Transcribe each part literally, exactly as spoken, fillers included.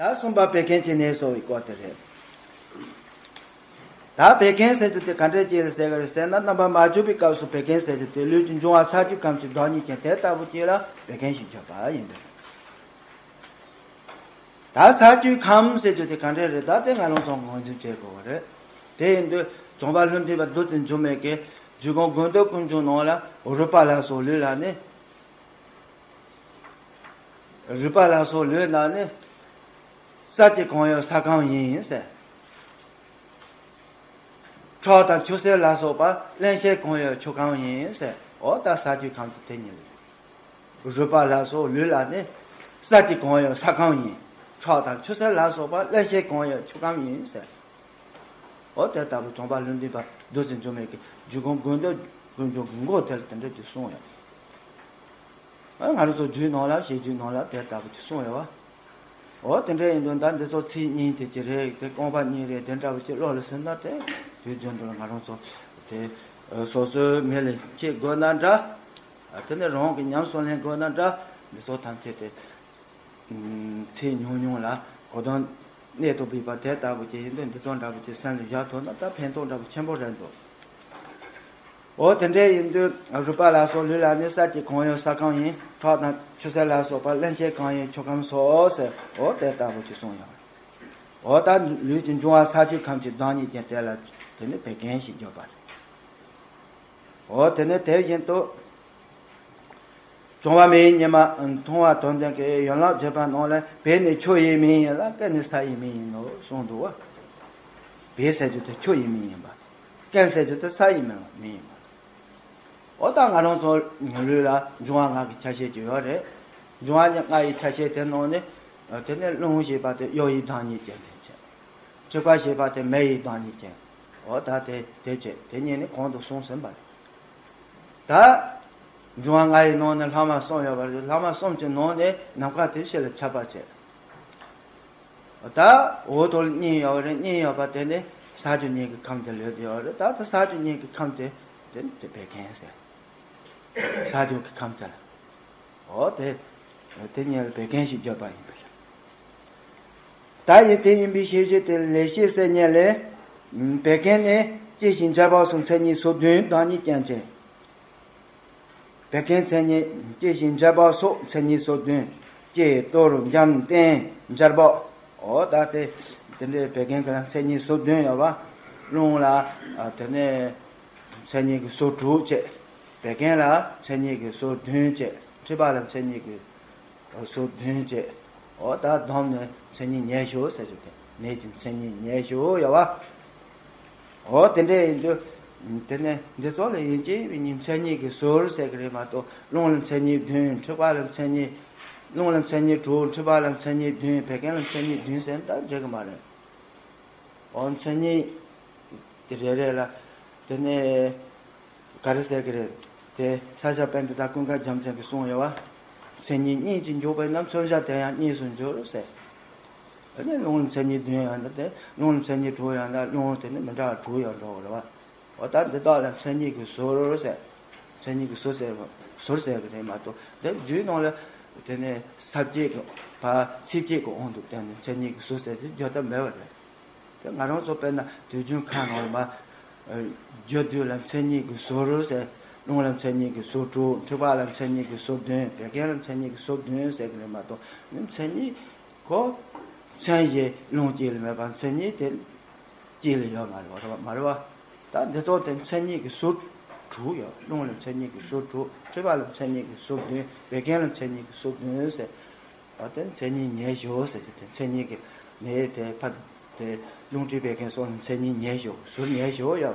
ད་གསུམ་པ་བད་ཀན་གྱི་ནད་གསོ་བའི་སྐོར་དེ་རེད། ད་བད་ཀན་ཟེར་རྒྱུ་དེ་ག་འདྲས་ཅིག་ཟེར་གི་རེད་ཟེར་ན། རྣམ་པར་མ་གྱུར་པའི་སྐབས་སུ་བད་ཀན་ཟེར་རྒྱུ་དེ་ལུས་ཀྱི་འབྱུང་བ་ས་བཅུའི་ཁམས་ཀྱི་བདག་ཉིད་ཅན་དེ་ལྟ་བུ་ཅིག་ལ་བད་ཀན་ཞེས་བརྗོད་པ་ཡིན་པས། ད་ས་བཅུའི་ཁམས་ཟེར་རྒྱུ་དེ་ག་འདྲས་རེད། ད་དེ་ང་རང་ཚོ་ངོས་འཛིན་བྱེད་དགོས་པ་རེད། དེ་ཡིན་དུས་ལྗོན་པ་ལྷུན་སྡུད་པ་བདུད་རྩི་འཇོམས་མའི་གི་འཇུག་སྒོམ་དགོས་འདོད་ཀུན་འབྱུང་ནང་ལ་རུས་པ་ལ་སོགས་ལུས་ལ་ནི། རུས་པ་ལ་སོགས་ལུས་ལ་ནི། ས་དེ་གང་ཡོད་ས་ཁམས་ཡིན་ཟེར། ཁྲག་དང་ཆུ་སེར་ལ་སོགས་པ་རླན་གཤེར་གང་ཡོད་ཆུ་ཁམས་ཡིན་ཟེར། འོ་ད་ས་བཅུའི་ཁམས་དེ་དེ་ཉིད་རེད། རུས་པ་ལ་སོགས་ལུས་ལ་ནི། ས་དེ་གང་ཡོད་ས་ཁམས་ཡིན། ཁྲག་དང་ཆུ་སེར་ལ་སོགས་པ་རླན་གཤེར་གང་ཡོད་ཆུ་ཁམས་ཡིན་ཟེར། འོ་དེ་ལྟ་བུ་ལྗོན་པ་ལྷུན་སྡུད་པ་བདུད་རྩི་འཇོམས་མའི་གི་འཇུག་སྒོམ་དགོས་འདོད་ཀུན་འབྱུང་གི་མགོ་དེར་དེ་འདྲ་དེ་གསུངས་ཡོད། ང་རང་ཚོ་རྒྱུད་ནང་ལ་བཤད་རྒྱུད་ནང་ལ་དེ་ལྟ་བུ་དེ་གསུངས་ཡོད་བ། འོ་དེ་འདྲ་ཡིན་དུས་ད་འདི་ཚོ་ཚིག་གཉིས་དེ་ཅི་རེད། དེ་རྐང་པ་གཉིས་རེད། དེ་འདྲ་བོ་ཅིག་བློ་ལ་ཟིན་ན་དེ་དུས་རྒྱུན་དུ་ལ་ང་རང་ཚོ་དེ་སོ་སོའི་མི་ལ་མཁས་དགོས་ན་འདྲ། དེ་ནས་རང་གི་ཉམས་སུ་ལེན་དགོས་ན་འདྲ། འདི་ཚོ་ཐམས་ཅད་དེ་ཚེ་ཉུང་ཉུང་ལ་གོ་དོན་གནད་དུ་སྦས་པ་དེ་ལྟ་བུ་ཅིག་ཡིན་དུས་འདི་ཚོ་འདྲ་བོ་ཅིག་སེམས་ལ་བཞག་ཐུབ་ན་ད་ཕན་ཐོགས་འདྲ་བོ་ཆེན་པོ་རེད་འདུག་འོ་དེ་འདྲ་ཡིན་དུས་རུས་པ་ལ་སོགས་ལུས་ལ་ནི། ས་དེ་གང་ཡོད་ས་ཁམས་ཡིན། ཁྲག་དང་ཆུ་སེར་ལ་སོགས་པ་རླན་གཤེར་གང་ཡོད་ཆུ་ཁམས་སོ་ཟེར། འོ་དེ་ལྟ་བུ་ཅིག་གསུངས་ཡོད། འོ་ད་ལུས་ཀྱི་འབྱུང་བ་ས་བཅུའི་ཁམས་ཀྱི་བདག་ཉིད་ཅན་དེ་ལ་དེ་ནི་བད་ཀན་ཞེས་བརྗོད་པ་རེད། འོ་དེ་ནི་དེ་བཞིན་དུ། ལྗོན་པ་མེ་ཡི་ཉི་མ་མཐོང་བ་དོན་ལྡན་གྱི་ཡན་ལག་བརྒྱད་པ་ནང་ལ་བད་ནི་ཆུ་ཡི་མིང་ཡིན་ལ་ཀན་ནི་ས་ཡི་མིང་ཡིན་ནོ་གསུངས་འདུག་བ། བད་ཟེར་རྒྱུ་དེ་ཆུ་ཡི་མིང་ཡིན་པ། ཀན་ཟེར་རྒྱུ་དེ་ས་ཡི་མིང་མིང་ཡིན་པ། འོ་ད་ང་རང་ཚོ་ལུས་ལ་འབྱུང་བ་ལྔ་གི་ཆ་ཤས་ཅིག་ཡོད་རེད། འབྱུང་བ་ལྔ་ཡི་ཆ་ཤས་དེ་ནང་ནས་དེ་ནས་རླུང་ཞེས་པ་དེ་གཡོ་ཡི་བདག་ཉིད་ཅན་དེ་བྱས། མཁྲིས་པ་ཞེས་པ་དེ་མེ་ཡི་བདག་ཉིད་ཅན། འོ་ད་དེ་དེ་བྱས་དེ་གཉིས་ནི་གོང་དུ་གསུངས་ཟིན་པ་རེད། ད་འབྱུང་བ་ལྔ་ཡི་ནང་ནས་ལྷག་མ་གསུམ་ཡོད་པ་རེད། ལྷག་མ་གསུམ་གྱི་ནང་ནས་ནམ་མཁའ་དེ་ཕྱི་ལ་ཁྱབ་པ་བྱས། ད་འོག་ཏུ་གཉིས་ཡོད་པ་རེད། གཉིས་ཡོད་པ་དེ་ནི་ས་བཅུ་གཉིས་ཀྱི་ཁམས་དེ་ལོས་དེ་ཡོད་རེད། ད་ད་ས་བཅུ་གཉིས་ཀྱི་ཁམས་དེ་དེ་དེ་བད་ཀན་ཟེར། ས་བཅུ་གི་ཁམས་དེ་ལ། འོ་དེ་དེ་གཉིས་ལ་བད་ཀན་ཞེས་བརྗོད་པ་ཡིན་པ་རེད། ད་ཡིན་དེ་ཡིན་པའི་ཤེས་བྱེད་དེ་ལས་ཤེས་གསལ་རྙེད་ལས། བད་ཀན་ནི་སྐྱེ་ཞིང་འབྱར་བ་སོགས་མཚན་ཉིད་ཟུར་བདུན་བདག་ཉིད་ཅན་བྱས། བད་ཀན་མཚན་ཉིད་སྐྱེ་ཞིང་འབྱར་བ་སོགས་མཚན་ཉིད་ཟུར་བདུན། སྐྱེ་གཏོར་འཇམ་བརྟན་འབྱར་བ། འོ་ད་དེ་དེ་འདྲའི་བད་ཀན་གྱི་ལ་མཚན་ཉིད་ཟུར་བདུན་ཡོད་པ། རླུང་ལ་དེ་ནས་མཚན་ཉིད་ཀྱི་ཟུར་དྲུག་བྱས། བད་ཀན་ལ་མཚན་ཉིད་ཀྱི་ཟུར་བདུན་བྱས། མཁྲིས་པ་ལ་མཚན་ཉིད་ཀྱི་ཟུར་བདུན་བྱས། འོ་ད་བསྡོམས་ནས་མཚན་ཉིད་ཉི་ཤུ་ཟེར་གྱི་དེ་ནད་ཀྱི་མཚན་ཉིད་ཉི་ཤུ་ཡོད་པ། འོ་དེ་འདྲ་ཡིན་དུས། དེ་ནས་འདི་ཚོ་ལ་ཡིན་གཅིག་མིན་གཉིས་མཚན་ཉིད་ཀྱི་ཟུར་ཟེར་གྱི་རེད་མ་གཏོགས་རླུང་ལ་མཚན་ཉིད་བདུན། མཁྲིས་པ་ལ་མཚན་ཉིད། རླུང་ལ་མཚན་ཉིད་དྲུག། མཁྲིས་པ་ལ་མཚན་ཉིད་བདུན། བད་ཀན་ལ་མཚན་ཉིད་བདུན་ཟེར་ན་ད་འགྲིག་གི་མ་རེད། འོ་མཚན་ཉིད་དེ་རེ་རེ་ལ་དེ་ནས་ག་རེ་ཟེར་གྱི་རེད། དེ་ས་སྐྱ་པཎྜི་ཏ་ཀུན་དགའ་རྒྱལ་མཚན་གྱིས་གསུངས་ཡོད་པ། མཚན་ཉིད་གཉིས་ཀྱིས་འཇུག་པས་ན། མཚོན་བྱ་དེ་ཡང་གཉིས་སུ་འགྱུར་ཟེར། དེ་ནས་རླུང་ལ་མཚན་ཉིད་བདུན་ཡང་འདྲ། དེ་རླུང་ལ་མཚན་ཉིད་དྲུག་ཡང་འདྲ། རླུང་དེ་ནི་མི་འདྲ་བ་དྲུག་ཡང་འགྲོ་གི་རེད་བ། འོ་ད་འདི་དག་ལ་མཚན་ཉིད་ཀྱི་ཟུར་ཟེར། མཚན་ཉིད་ཀྱི་ཟུར་ཟེར་ཟུར་ཟེར་གྱི་རེད་མ་གཏོགས། དེ་རྒྱུད་ནང་ལ་དེ་ནས་ས་བརྒྱད་ཀྱི་བར་ཚིགས་བརྒྱད་ཀྱི་དབང་དུ་བསྟན་ནས་མཚན་ཉིད་ཀྱི་ཟུར་ཟེར་དེ་བརྗོད་ཐབས་མེད་པ་རེད། དེ་ང་རང་ཚོ་དཔེར་ན་དུས་རྒྱུན་ཁ་ནང་ལ་མ། རྒྱུ་དུས་ལ་མཚན་ཉིད་ཀྱི་ཟུར་ཟེར། རླུང་ལ་མཚན་ཉིད་ཀྱི་ཟུར་དྲུག། མཁྲིས་པ་ལ་མཚན་ཉིད་ཀྱི་ཟུར་བདུན། བད་ཀན་ལ་མཚན་ཉིད་ཀྱི་ཟུར་བདུན་ཟེར་གྱི་རེད་མ་གཏོགས། མཚན་ཉིད་ཁོ། མཚན་གཞི་རླུང་དཀྱིལ་ལ་མེད་པར་མཚན་ཉིད་དེ་དཀྱིལ་ལ་ཡོད་མ་རེད་བ། མ་རེད་བ། ད་འདི་ཚོ་དེ་མཚན་ཉིད་ཀྱི་ཟུར་དྲུག་ཡོད། རླུང་ལ་མཚན་ཉིད་ཀྱི་ཟུར་དྲུག། མཁྲིས་པ་ལ་མཚན་ཉིད་ཀྱི་ཟུར་བདུན། བད་ཀན་ལ་མཚན་ཉིད་ཀྱི་ཟུར་བདུན་ཟེར། ཨ་དེ་མཚན་ཉིད་ཉི་ཤུ་ཟེར་གྱི་དེ་མཚན་ཉིད་ཀྱི་ནི་དེ་ཕ་དེ་རླུང་མཁྲིས་བད་ཀན་སོགས་ལ་མཚན་ཉིད་ཉི་ཤུ་ཟུར་ཉི་ཤུ་ཡོད་པ་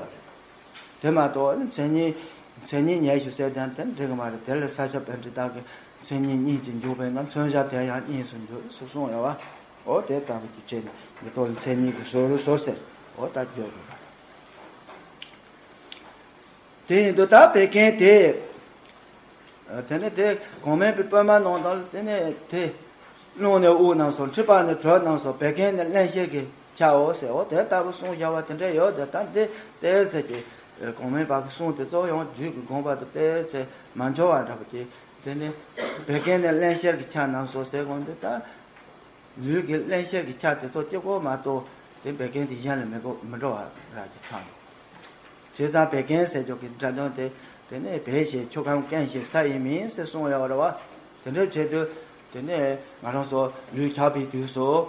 རེད། དེ་མ་གཏོགས་མཚན་ཉིད་མཚན་ཉིད་ཉི་ཤུ་ཟེར་ཀྱང་དེ་འགྲིག་གི་མ་རེད། དེ་ལ་ས་སྐྱ་པཎྜི་ཏ་གིས་མཚན་ཉིད་གཉིས་ཀྱིས་འཇུག་པས་ན། མཚོན་བྱ་དེ་ཡང་གཉིས་སུ་འགྱུར་ཟེར་གསུངས་ཡོད་པ། འོ་དེ་ལྟ་བུ་གྱི་ཆེད་ནས་འདི་ཐོག་ལ་མཚན་ཉིད་ཀྱི་ཟུར་ཟུར་ཟེར། འོ་ད་བརྗོད་དགོས་པ་རེད། དེ་ཡིན་དུས་ད་བད་ཀན་དེ། དེ་ནས་དེ་གོང་མའི་པའི་པད་མ་ནང་དང་དེ་ནས་དེ། རླུང་ནི་དབུགས་རྣམས་སོ། མཁྲིས་པ་ནི་དྲོད་རྣམས་སོ། བད་ཀན་ནི་རླན་གཤེར་གྱི་ཆའོ་ཟེར། འོ་དེ་ལྟ་བུ་གསུངས་བཞག་པ་དེ་འདྲ་ཡོད་དེ། ད་འདི་ཏོག་ཙམ་གྱི་གོང་མའི་བར་གྱི་གསུང་དེ་ཚོ་ཡང་རྒྱུད་ཀྱི་དགོངས་པ་དང་ཏོག་ཙམ་མ་འབྱོར་བ་འདྲ་པོ་ཅིག་དེ་ནས་བད་ཀན་ནི་རླན་གཤེར་གྱི་ཆ་རྣམས་སོ་ཟེར་གོང་དུ་ད། ལུས་ཀྱི་བརླན་གཤེར་གྱི་ཆ་དེ་ཚོ་གཅིག་པོ་མ་གཏོགས་དེ་བད་ཀན་དེ་གཞན་ལ་མི་འགྲོ་མི་འགྲོ་བ་ར་གི་ཁམས། བྱས་ཙང་བད་ཀན་ཟེར་ཆོག་གི་སྒྲ་དོན་དེ། དེ་ནས་བད་ཞེས་ཆུ་ཁམས་སྐེམ་ཞིང་ཟ་ཡི་མིན་ཟེར་གསུངས་ཡོད་རེད་བ། དེ་འདྲ་བྱས་དུས་དེ་ནས་ང་རང་ཚོ་ལུས་འཁྱག་པའི་དུས་སུ།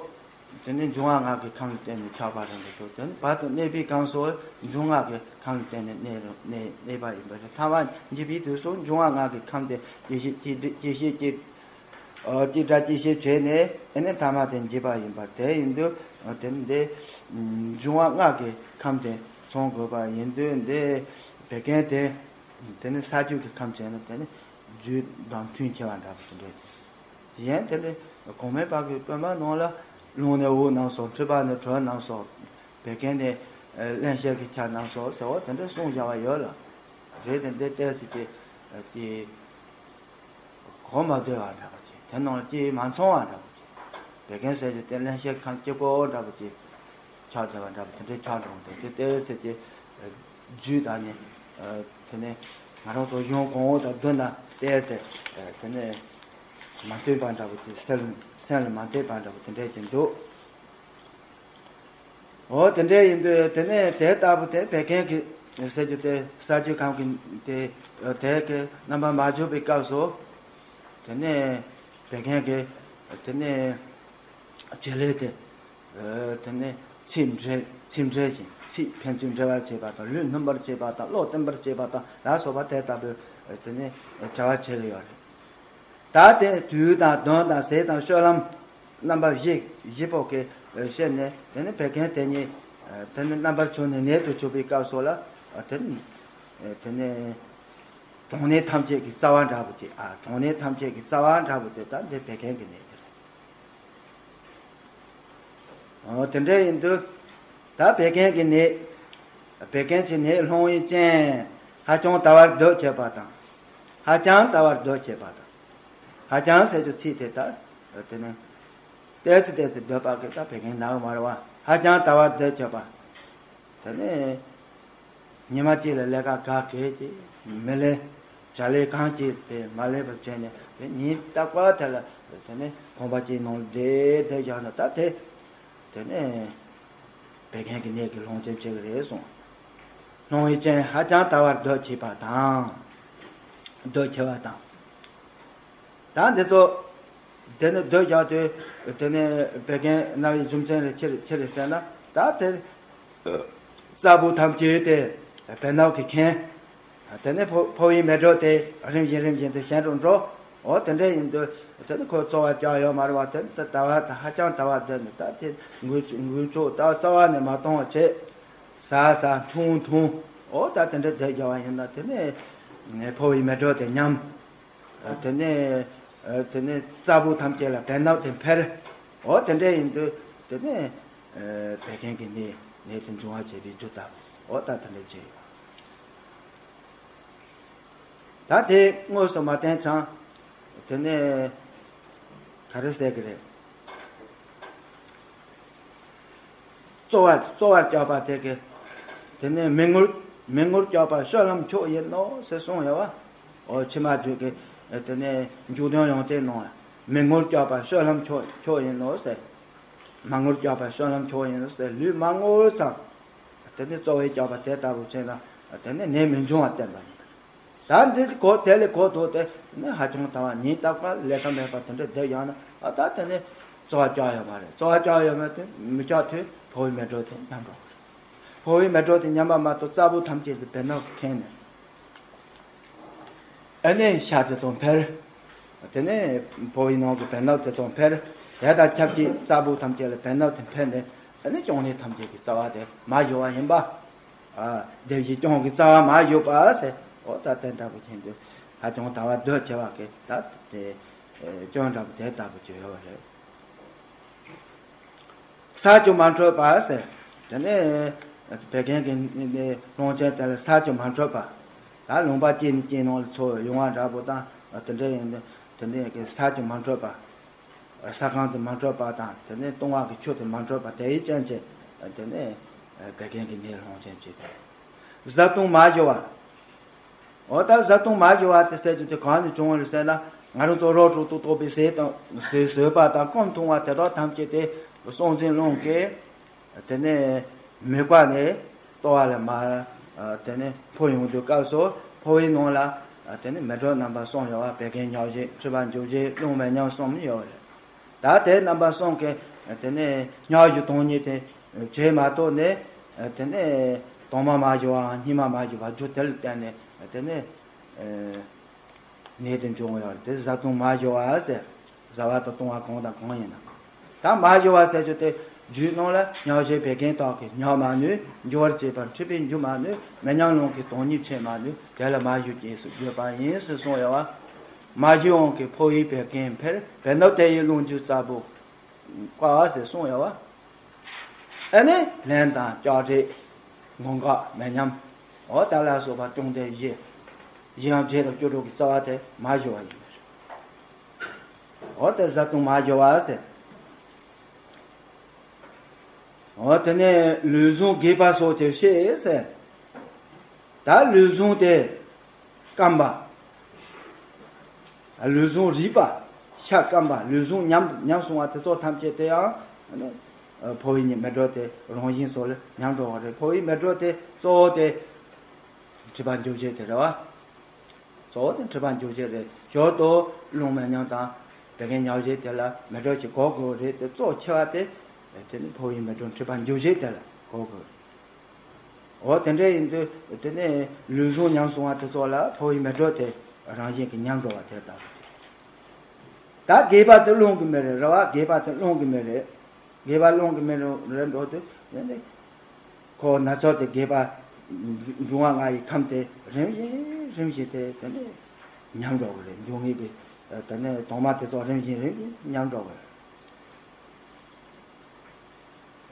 དེ་ནས་འབྱུང་བ་ལྔ་གི་ཁམས་ལ་བརྟེན་ནས་འཁྱག་པ་རང་གི་ཚོ། དེ་ནས་བར་དུ་གནས་པའི་སྐབས་སུ་འབྱུང་ལྔ་གི་ཁམས་ལ་བརྟེན་ནས་གནས་རུང་གནས་གནས་པ་ཡིན་པ་རེད། ཐ་མ་འཇིག་པའི་དུས་སུ་འབྱུང་བ་ལྔ་གི་ཁམས་དེ་སྐྱེད་བྱེད་སྐྱེད་བྱེད་སྐྱེད་བྱེད་སྐྱེད་སྐྱེད་སྒྲ་སྐྱེད་བྱེད་བྱས་ནས། ཨེ་ནས་ཐ་མ་དེ་འཇིག་པ་ཡིན་པ་དེ་ཡིན་དུས། དེ་ནི་འདི་འབྱུང་བ་ལྔ་གི་ཁམས་དེ་ཚང་དགོས་པ་ཡིན་དུས། འདི་བད་ཀན་དེ་དེ་ནི་ས་རྒྱུས་ཀྱི་ཁམས་བྱས་ན་དེ་ནི་རྒྱུ་དང་མཐུན་ཆེ་བ་འདྲ་པོ་དེ་འདྲ། གཞན་དེ་ནི་གོང་མའི་བར་གྱི་སྟོན་པ་ནང་ལ། རླུང་ནི་དབུགས་རྣམས་སོ། མཁྲིས་པ་ནི་དྲོད་རྣམས་སོ། བད་ཀན་ནི་བརླན་གཤེར་གྱི་ཆ་རྣམས་སོ་ཟེར་བ་དེ་འདྲ་གསུངས་བཞག་པ་ཡོད་ལ། རེད་དེ་འདི་ལྟས་ཟེར་གྱི་དེ། གོ་མ་བདེ་བ་འདྲ་པོ་ཅིག་དེ་ནང་ལ་ཅིག་མ་ཚང་བ་འདྲ་པོ་ཅིག་བད་ཀན་ཟེར་གྱི་དེ་བརླན་གཤེར་ཁམས་གཅིག་པོ་འདྲ་པོ་ཅིག་ཆགས་བསྡད་པ་འདྲ་པོ་དེ་འདྲའི་ཆགས་འགྲོ་འདུག་དེ་ལྟས་ཟེར་གྱི་རྒྱུད་དང་ནི། དེ་ནས་ང་རང་ཚོ་གཞུང་གོང་འོག་དང་བསྡུར་ན་ལྟས་ཟེར། དེ་ནས་མ་མཐུན་པ་འདྲ་པོ་དེ་སེམས་སེམས་ལ་མ་འདོད་པ་འདྲ་པོ་དེ་འདྲས་ཀྱི་འདུག་འོ་དེ་འདྲས་ཡིན་དུས་དེ་ནས་དེ་ལྟ་བུ་དེ་བད་ཀན་གྱི་ཟེར་རྒྱུ་དེ་ས་རྒྱུས་ཁམས་ཀྱི་དེ་དེ་གི་རྣམ་པ་མ་འཇུག་པའི་སྐབས་སུ། དེ་ནས་བད་ཀན་གྱི་དེ་ནས་བྱེད་ལས་དེ། དེ་ནས་ཚིག་འབྲེལ་ཚིག་འབྲེལ་ཞིང་ཚིག་ཕན་ཚུན་འབྲེལ་བར་བྱེད་པ་དང་། ལུས་སྣུམ་པར་བྱེད་པ་དང་། གློ་བརྟན་པར་བྱེད་པ་དང་ལ་སོགས་པ་དེ་ལྟ་བུའི་དེ་ནས་བྱ་བ་བྱེད་ཀྱི་ཡོད་རེད། ད་དེ་དུས་དང་གདོན་དང་ཟས་དང་སྤྱོད་ལམ་རྣམ་པ་བཞི་བཞི་པོ་གི་བཤད་ནས། དེ་ནི་བད་ཀན་དེ་ཉིད་དེ་ནི་རྣམ་པར་གྱུར་ནས་ནད་དུ་གྱུར་པའི་སྐབས་སུ་ལ། དེ་ནི་དེ་ནི་གྲོང་ནད་ཐམས་ཅད་ཀྱི་རྩ་བ་འདྲ་པོ་དེ། ཨ། གྲོང་ནད་ཐམས་ཅད་ཀྱི་རྩ་བ་འདྲ་པོ་དེ་ད་འདི་བད་ཀན་གྱི་ནད་དེ་རེད། འོ་དེ་འདྲ་ཡིན་དུས། ད་བད་ཀན་གྱི་ནད། བད་ཀན་གྱི་ནད་སློང་བའི་རྐྱེན་ཧ་ཅང་དལ་བར་སྡོད་བྱེད་པ་དང་། ཧ་ཅང་དལ་བར་སྡོད་བྱེད་པ་དང་། ཧ་ཅང་ཟེར་རྒྱུ་ཚིག་དེ་ད་དེ་ནི་ཏོག་ཙམ་ཏོག་ཙམ་སྡོད་པ་གི་ད་བད་ཀན་ན་གི་མ་རེད་བ། ཧ་ཅང་དལ་བར་སྡོད་བྱེད་པ། དེ་ནས་ཉི་མ་གཅིག་ལ་ལས་ཀ་ག་གེ་ཅིག་མི་ལས། བྱ་ལས་གང་ཅིག་དེ་མ་ལས་པར་བྱས་ནས་དེ་ཉིན་རྟག་པར་དེ་ལ་དེ་ནས་ཁང་པ་གཅིག་ནང་བསྡད་བསྡད་བཞག་ན་ད་དེ་དེ་ནས་བད་ཀན་གྱི་ནད་ཀྱི་སློང་རྐྱེན་བྱེད་ཀྱི་རེད་གསུངས། སློང་བའི་རྐྱེན་ཧ་ཅང་དལ་བར་སྡོད་བྱེད་པ་དང་། སྡོད་བྱེད་པ་དང་། ད་འདི་ཚོ་དེ་ནི་སྡོད་བཞག་དུས་དེ་ནི་བད་ཀན་ན་བའི་རྒྱུ་མཚན་ལ་ཅི་རེད་ཅི་རེད་ཟེར་ན། ད་དེ་རྩ་བུ་ཐམས་ཅད་དེ་བད་ནག་གིས་ཁེངས། དེ་ནི་ཕོ་ཕོ་བའི་མེ་དྲོད་དེ་རིམ་བཞིན་རིམ་བཞིན་དུ་ཞན་དུ་འགྲོ། འོ་དེ་འདྲ་ཡིན་དུས་དེ་ནི་ཁོ་བཙོ་བ་བཅག་ཡོད་མ་རེད་བ། དེ་ནི་ད་ལྟ་བ་ད་ཧ་ཅང་དལ་བ་བསྡད་ནས། ད་དེ་འགུལ་འགུལ་ཆོག་ད་རྩ་བ་ནས་མ་གཏོང་བ་བྱས། ཟ་ཟ་འཐུང་འཐུང་། འོ་ད་དེ་འདྲ་བསྡད་བཞག་པ་ཡིན་ན་དེ་ནི་ཕོ་བའི་མེ་དྲོད་དེ་ཉམས། དེ་ནས་དེ་ནས་རྩ་བུ་ཐམས་ཅད་ལ་བད་ནག་དེ་འཕེལ། འོ་དེ་འདྲ་ཡིན་དུས་དེ་ནས་བད་ཀན་གྱི་ནད་ནད་དེ་འབྱུང་བ་བྱེད་པའི་རྒྱུ་ད། འོ་ད་དེ་འདྲ་བྱེད་ཡོད། ད་དེ་དངོས་སུ་མ་བསྟན་ཙང་དེ་ནས་ག་རེ་ཟེར་གི་རེད། རྩོལ་བ་རྩོལ་བར་བྱ་བ་དེ་གི། དེ་ནས་མི་ངུར་མི་ངུར་བྱ་བ་སྤྱོད་ལམ་མཆོག་ཡིན་ནོ་ཟེར་གསུངས་ཡོད་བ། འོ་ཕྱི་མ་རྒྱུད་ཀྱི་དེ་ནས་འཇུག་དོན་ཡོན་ཏན་ནང་ལ། མི་ངུར་བྱ་བ་སྤྱོད་ལམ་མཆོག་མཆོག་ཡིན་ནོ་ཟེར། མ་ངུར་བྱ་བ་སྤྱོད་ལམ་མཆོག་ཡིན་ནོ་ཟེར། ལུས་མ་ངུ་ཙང་དེ་ནས་རྩོལ་བའི་བྱ་བ་དེ་ལྟ་བུ་བྱས་ན་དེ་ནས་ནད་མི་འབྱུང་བ་བསྟན་པ་ཡིན། ད་འདི་གོ་དེ་ལས་གོ་ཐུབ་སྟེ་ནི་ཧ་ཅང་དལ་བ་ཉིན་རྟག་པར་ལས་ཀ་མེད་པར་དེ་འདྲ་བསྡད་ཡོང་ན། ཨ་ད་དེ་ནི་རྩོལ་བ་བཅག་ཡོད་མ་རེད། རྩོལ་བ་བཅག་ཡོད་མ་རེད། མི་བཅག་དུས་ཕོ་བའི་མེ་དྲོད་དེ་ཉམས་འགྲོ་གི་རེད། ཕོ་བའི་མེ་དྲོད་དེ་ཉམས་པ་མ་གཏོགས་རྩ་བུ་ཐམས་ཅད་དེ་བད་ནག་གིས་ཁེངས་ནས། ཨ་ནི་ཤ་དེ་ཚོ་འཕེལ། དེ་ནས་ཕོ་བའི་ནང་གི་བད་ནག་དེ་ཚོ་འཕེལ། དེ་དང་ཆབས་ཅིག་རྩ་བུ་ཐམས་ཅད་ལ་བད་ནག་དེ་འཕེལ་ནས། ཨ་ནི་གྱང་ནི་ཐམས་ཅད་ཀྱི་རྩ་བ་དེ་མ་ཞུ་བ་ཡིན་པ། ཨ། དེ་བཞིན་གྱང་གི་རྩ་བ་མ་ཞུ་བ་ཟེར། འོ་ད་དེ་འདྲ་པོ་ཅན་དུ་ཧ་ཅང་དལ་བ་སྡོད་ཆེ་བ་གི་ད་དེ་གྱང་འདྲ་པོ་དེ་ལྟ་བུ་བརྗོད་ཡོད་རེད། ས་ཆུ་མ་འཕྲོད་པ་ཟེར། དེ་ནས་བད་ཀན་གྱི་སློང་རྐྱེན་དེ་ལ་ས་ཆུ་མ་འཕྲོད་པ། ད་ལུང་པ་གཅིག་ནས་གཅིག་ནང་ལ་འཚོ་ཡོང་བ་འདྲ་པོ་དང་། དེ་འདྲ་ཡིན་དུས་དེ་འདྲ་གི་ས་ཆུ་མ་འཕྲོད་པ། ས་ཁམས་དེ་མ་འཕྲོད་པ་དང་། དེ་ནས་བཏུང་བ་གི་ཆུ་དེ་མ་འཕྲོད་པ་དེའི་རྐྱེན་གྱིས་དེ་ནས་བད་ཀན་གྱི་ནད་སློང་རྐྱེན་བྱེད་དེ། བཟའ་བཏུང་མ་ཞུ་བ། འོ་ད་བཟའ་བཏུང་མ་ཞུ་བ་དེ་ཟེར་རྒྱུ་དེ་གང་ནས་བྱུང་བ་རེད་ཟེར་ན། ང་རང་ཚོ་རོ་དྲུག་ཏུ་གཏོགས་པའི་ཟས་དང་ཟས་ཟོས་པ་དང་སྐོམ་འཐུང་བ་དེ་དག་ཐམས་ཅད་དེ་སྲོག་འཛིན་རླུང་གིས་དེ་ནས་མིད་པ་ནས་ལྟོ་བ་ལ་མར་དེ་ནས་འཕོ་ཡོང་དུས་སྐབས་སུ་འཕོ་བའི་ནང་ལ་དེ་ནས་མེ་དྲོད་རྣམ་པ་གསུམ་ཡོད་པ་བད་ཀན་མྱག་བཞེས་མཁྲིས་པ་མགྱོགས་བཞེས་རླུང་མེ་མཉམ་གསུམ་ཡོད་རེད། ད་དེ་རྣམ་པ་གསུམ་གྱི་དེ་ནས་མྱག་བཞུ་དོན་གཉིས་དེ་བྱས་མ་གཏོགས་ནས་དེ་ནས་དྭངས་མ་མ་བཞུ་བའམ་སྙིགས་མ་མ་བཞུ་བ་རྒྱུ་དེ་ལ་བརྟེན་ནས་དེ་ནས་ནད་དེ་འབྱུང་ཡོད་རེད། དེ་བཟའ་བཏུང་མ་བཞུ་བ་ཟེར། བཟའ་བ་དང་བཏུང་བ་གང་དང་གང་ཡིན་ན། ད་མ་བཞུ་བ་ཟེར་རྒྱུ་དེ་རྒྱུད་ནང་ལ་མྱག་བཞེས་བད་ཀན་དག་གིས་མྱག་མ་ནུས་འཇུ་བར་བྱེད་པར་མཁྲིས་པས་འཇུ་མ་ནུས་མེ་མཉམ་རླུང་གིས་དོན་གཉིས་བྱེད་མ་ནུས་དེ་ལ་མ་བཞུ་ཅེས་སུ་བརྗོད་པ་ཡིན་ཟེར་གསུངས་ཡོད་པ། མ་བཞུ་འོང་གི་འཕོ་བའི་བད་ཀན་འཕེལ་བད་ནུབ་དེ་ཡི་རླུང་འཇུ་རྩ་བོ་བཀག་ཟེར་གསུངས་ཡོད་པ། ཨ་ནི་ལན་དང་ལྕགས་དྲེག་མགོ་འགག་མེ་མཉམ་འོ་ད་ལ་སོགས་པ་སྐྱོང་ལྡན་བཞི། བཞི་ཡང་བརྒྱད་དང་བཅུ་དྲུག་གི་རྩ་བ་དེ་མ་བཞུ་བ་ཡིན་པ་རེད། འོ་དེ་བཟའ་བཏུང་མ་བཞུ་བ་ཟེར། འོ་དེ་ནས་ལུས་ཟུངས་རྒས་པ་སོགས་ཀྱི་བཤད་ཟེར། ད་ལུས་ཟུངས་དེ་སྐམ་པ། ལུས་ཟུངས་རུས་པ། ཤ་སྐམ་པ་ལུས་ཟུངས་ཉམས་ཉམས་སོང་བ་དེ་ཚོ་ཐམས་ཅད་དེ་ཡང་ནི་འཕོ་བའི་མེ་དྲོད་དེ་རང་བཞིན་སོགས་ལ་ཉམས་འགྲོ་བ་རེད། འཕོ་བའི་མེ་དྲོད་དེ་གཙོ་བོ་དེ་མཁྲིས་པ་འཇུ་བྱེད་དེ་རེད་བ། གཙོ་བོ་དེ་མཁྲིས་པ་འཇུ་བྱེད་རེད། ཞོར་དུ་རླུང་མེ་མཉམ་དང་བད་ཀན་མྱག་བཞེས་དེ་ལ་མེ་དྲོད་ཀྱིས་གོ་དགོས་རེད་དེ་གཙོ་ཆེ་བ་དེ་དེ་ནི་འཕོ་བའི་མེ་དྲོད་མཁྲིས་པ་འཇུ་བྱེད་དེ་ལ་གོ་དགོས། འོ་དེ་འདྲ་ཡིན་དུས་དེ་ནས་ལུས་ཟུངས་ཉམས་སོང་བ་དེ་ཚོ་ལ་འཕོ་བའི་མེ་དྲོད་དེ་རང་བཞིན་གྱིས་ཉམས་འགྲོ་བ་དེ་ལྟ་བུ་རེད། ད་རྒས་པ་དེ་རླུང་གི་མེ་རེད་རེད་བ། རྒས་པ་དེ་རླུང་གི་མེ་རེད། རྒས་པ་རླུང་གི་མེ་རེད་འགྲོ་དུས་དེ་ནས་ཁོ་ན་ཚོད་དེ་རྒས་པ་འབྱུང་བ་ལྔ་ཡི་ཁམས་དེ་རིམ་བཞིན་རིམ་བཞིན་དེ་དེ་ནས་ཉམས་འགྲོ་གི་རེད། འབྱུང་ངེས་པའི་དེ་ནས་དྭངས་མ་དེ་ཚོ་རིམ་བཞིན་རིམ་བཞིན་ཉམས་འགྲོ་གི་རེད།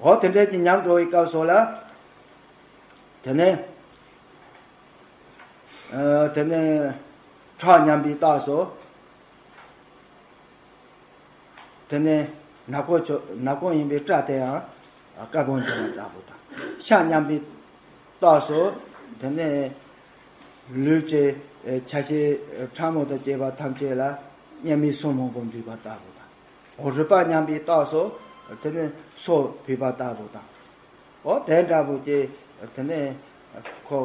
འོ་དེ་འདྲའི་ཅིག་ཉམས་འགྲོ་བའི་སྐབས་སུ་ལ། དེ་ནས་ཨ་དེ་ནས་ཁྲག་མཉམ་པའི་རྟགས་སུ། དེ་ནས་ནག་པོ་ཆོ་ནག་པོ་ཡིན་པའི་སྐྲ་དེ་ཡང་དཀར་པོ་འབྱུང་བ་ལྟ་བུ་དང་། ཤ་མཉམ་པའི་རྟགས་སུ། དེ་ནས་ལུས་ཀྱི་ཨ་ཆ་ཤས་ཕྲ་མོ་དང་བཅས་པ་ཐམས་ཅད་ལ་གཉན་མའི་སོ་མང་པོ་འབུས་པ་ལྟ་བུ་དང་། འོ་རུས་པ་མཉམ་པའི་རྟགས་སུ་དེ་ནས་སོ་བུས་པ་ལྟ་བུ་དང་། འོ་དེ་འདྲ་བོ་ཅིག་དེ་ནས་ཁོ་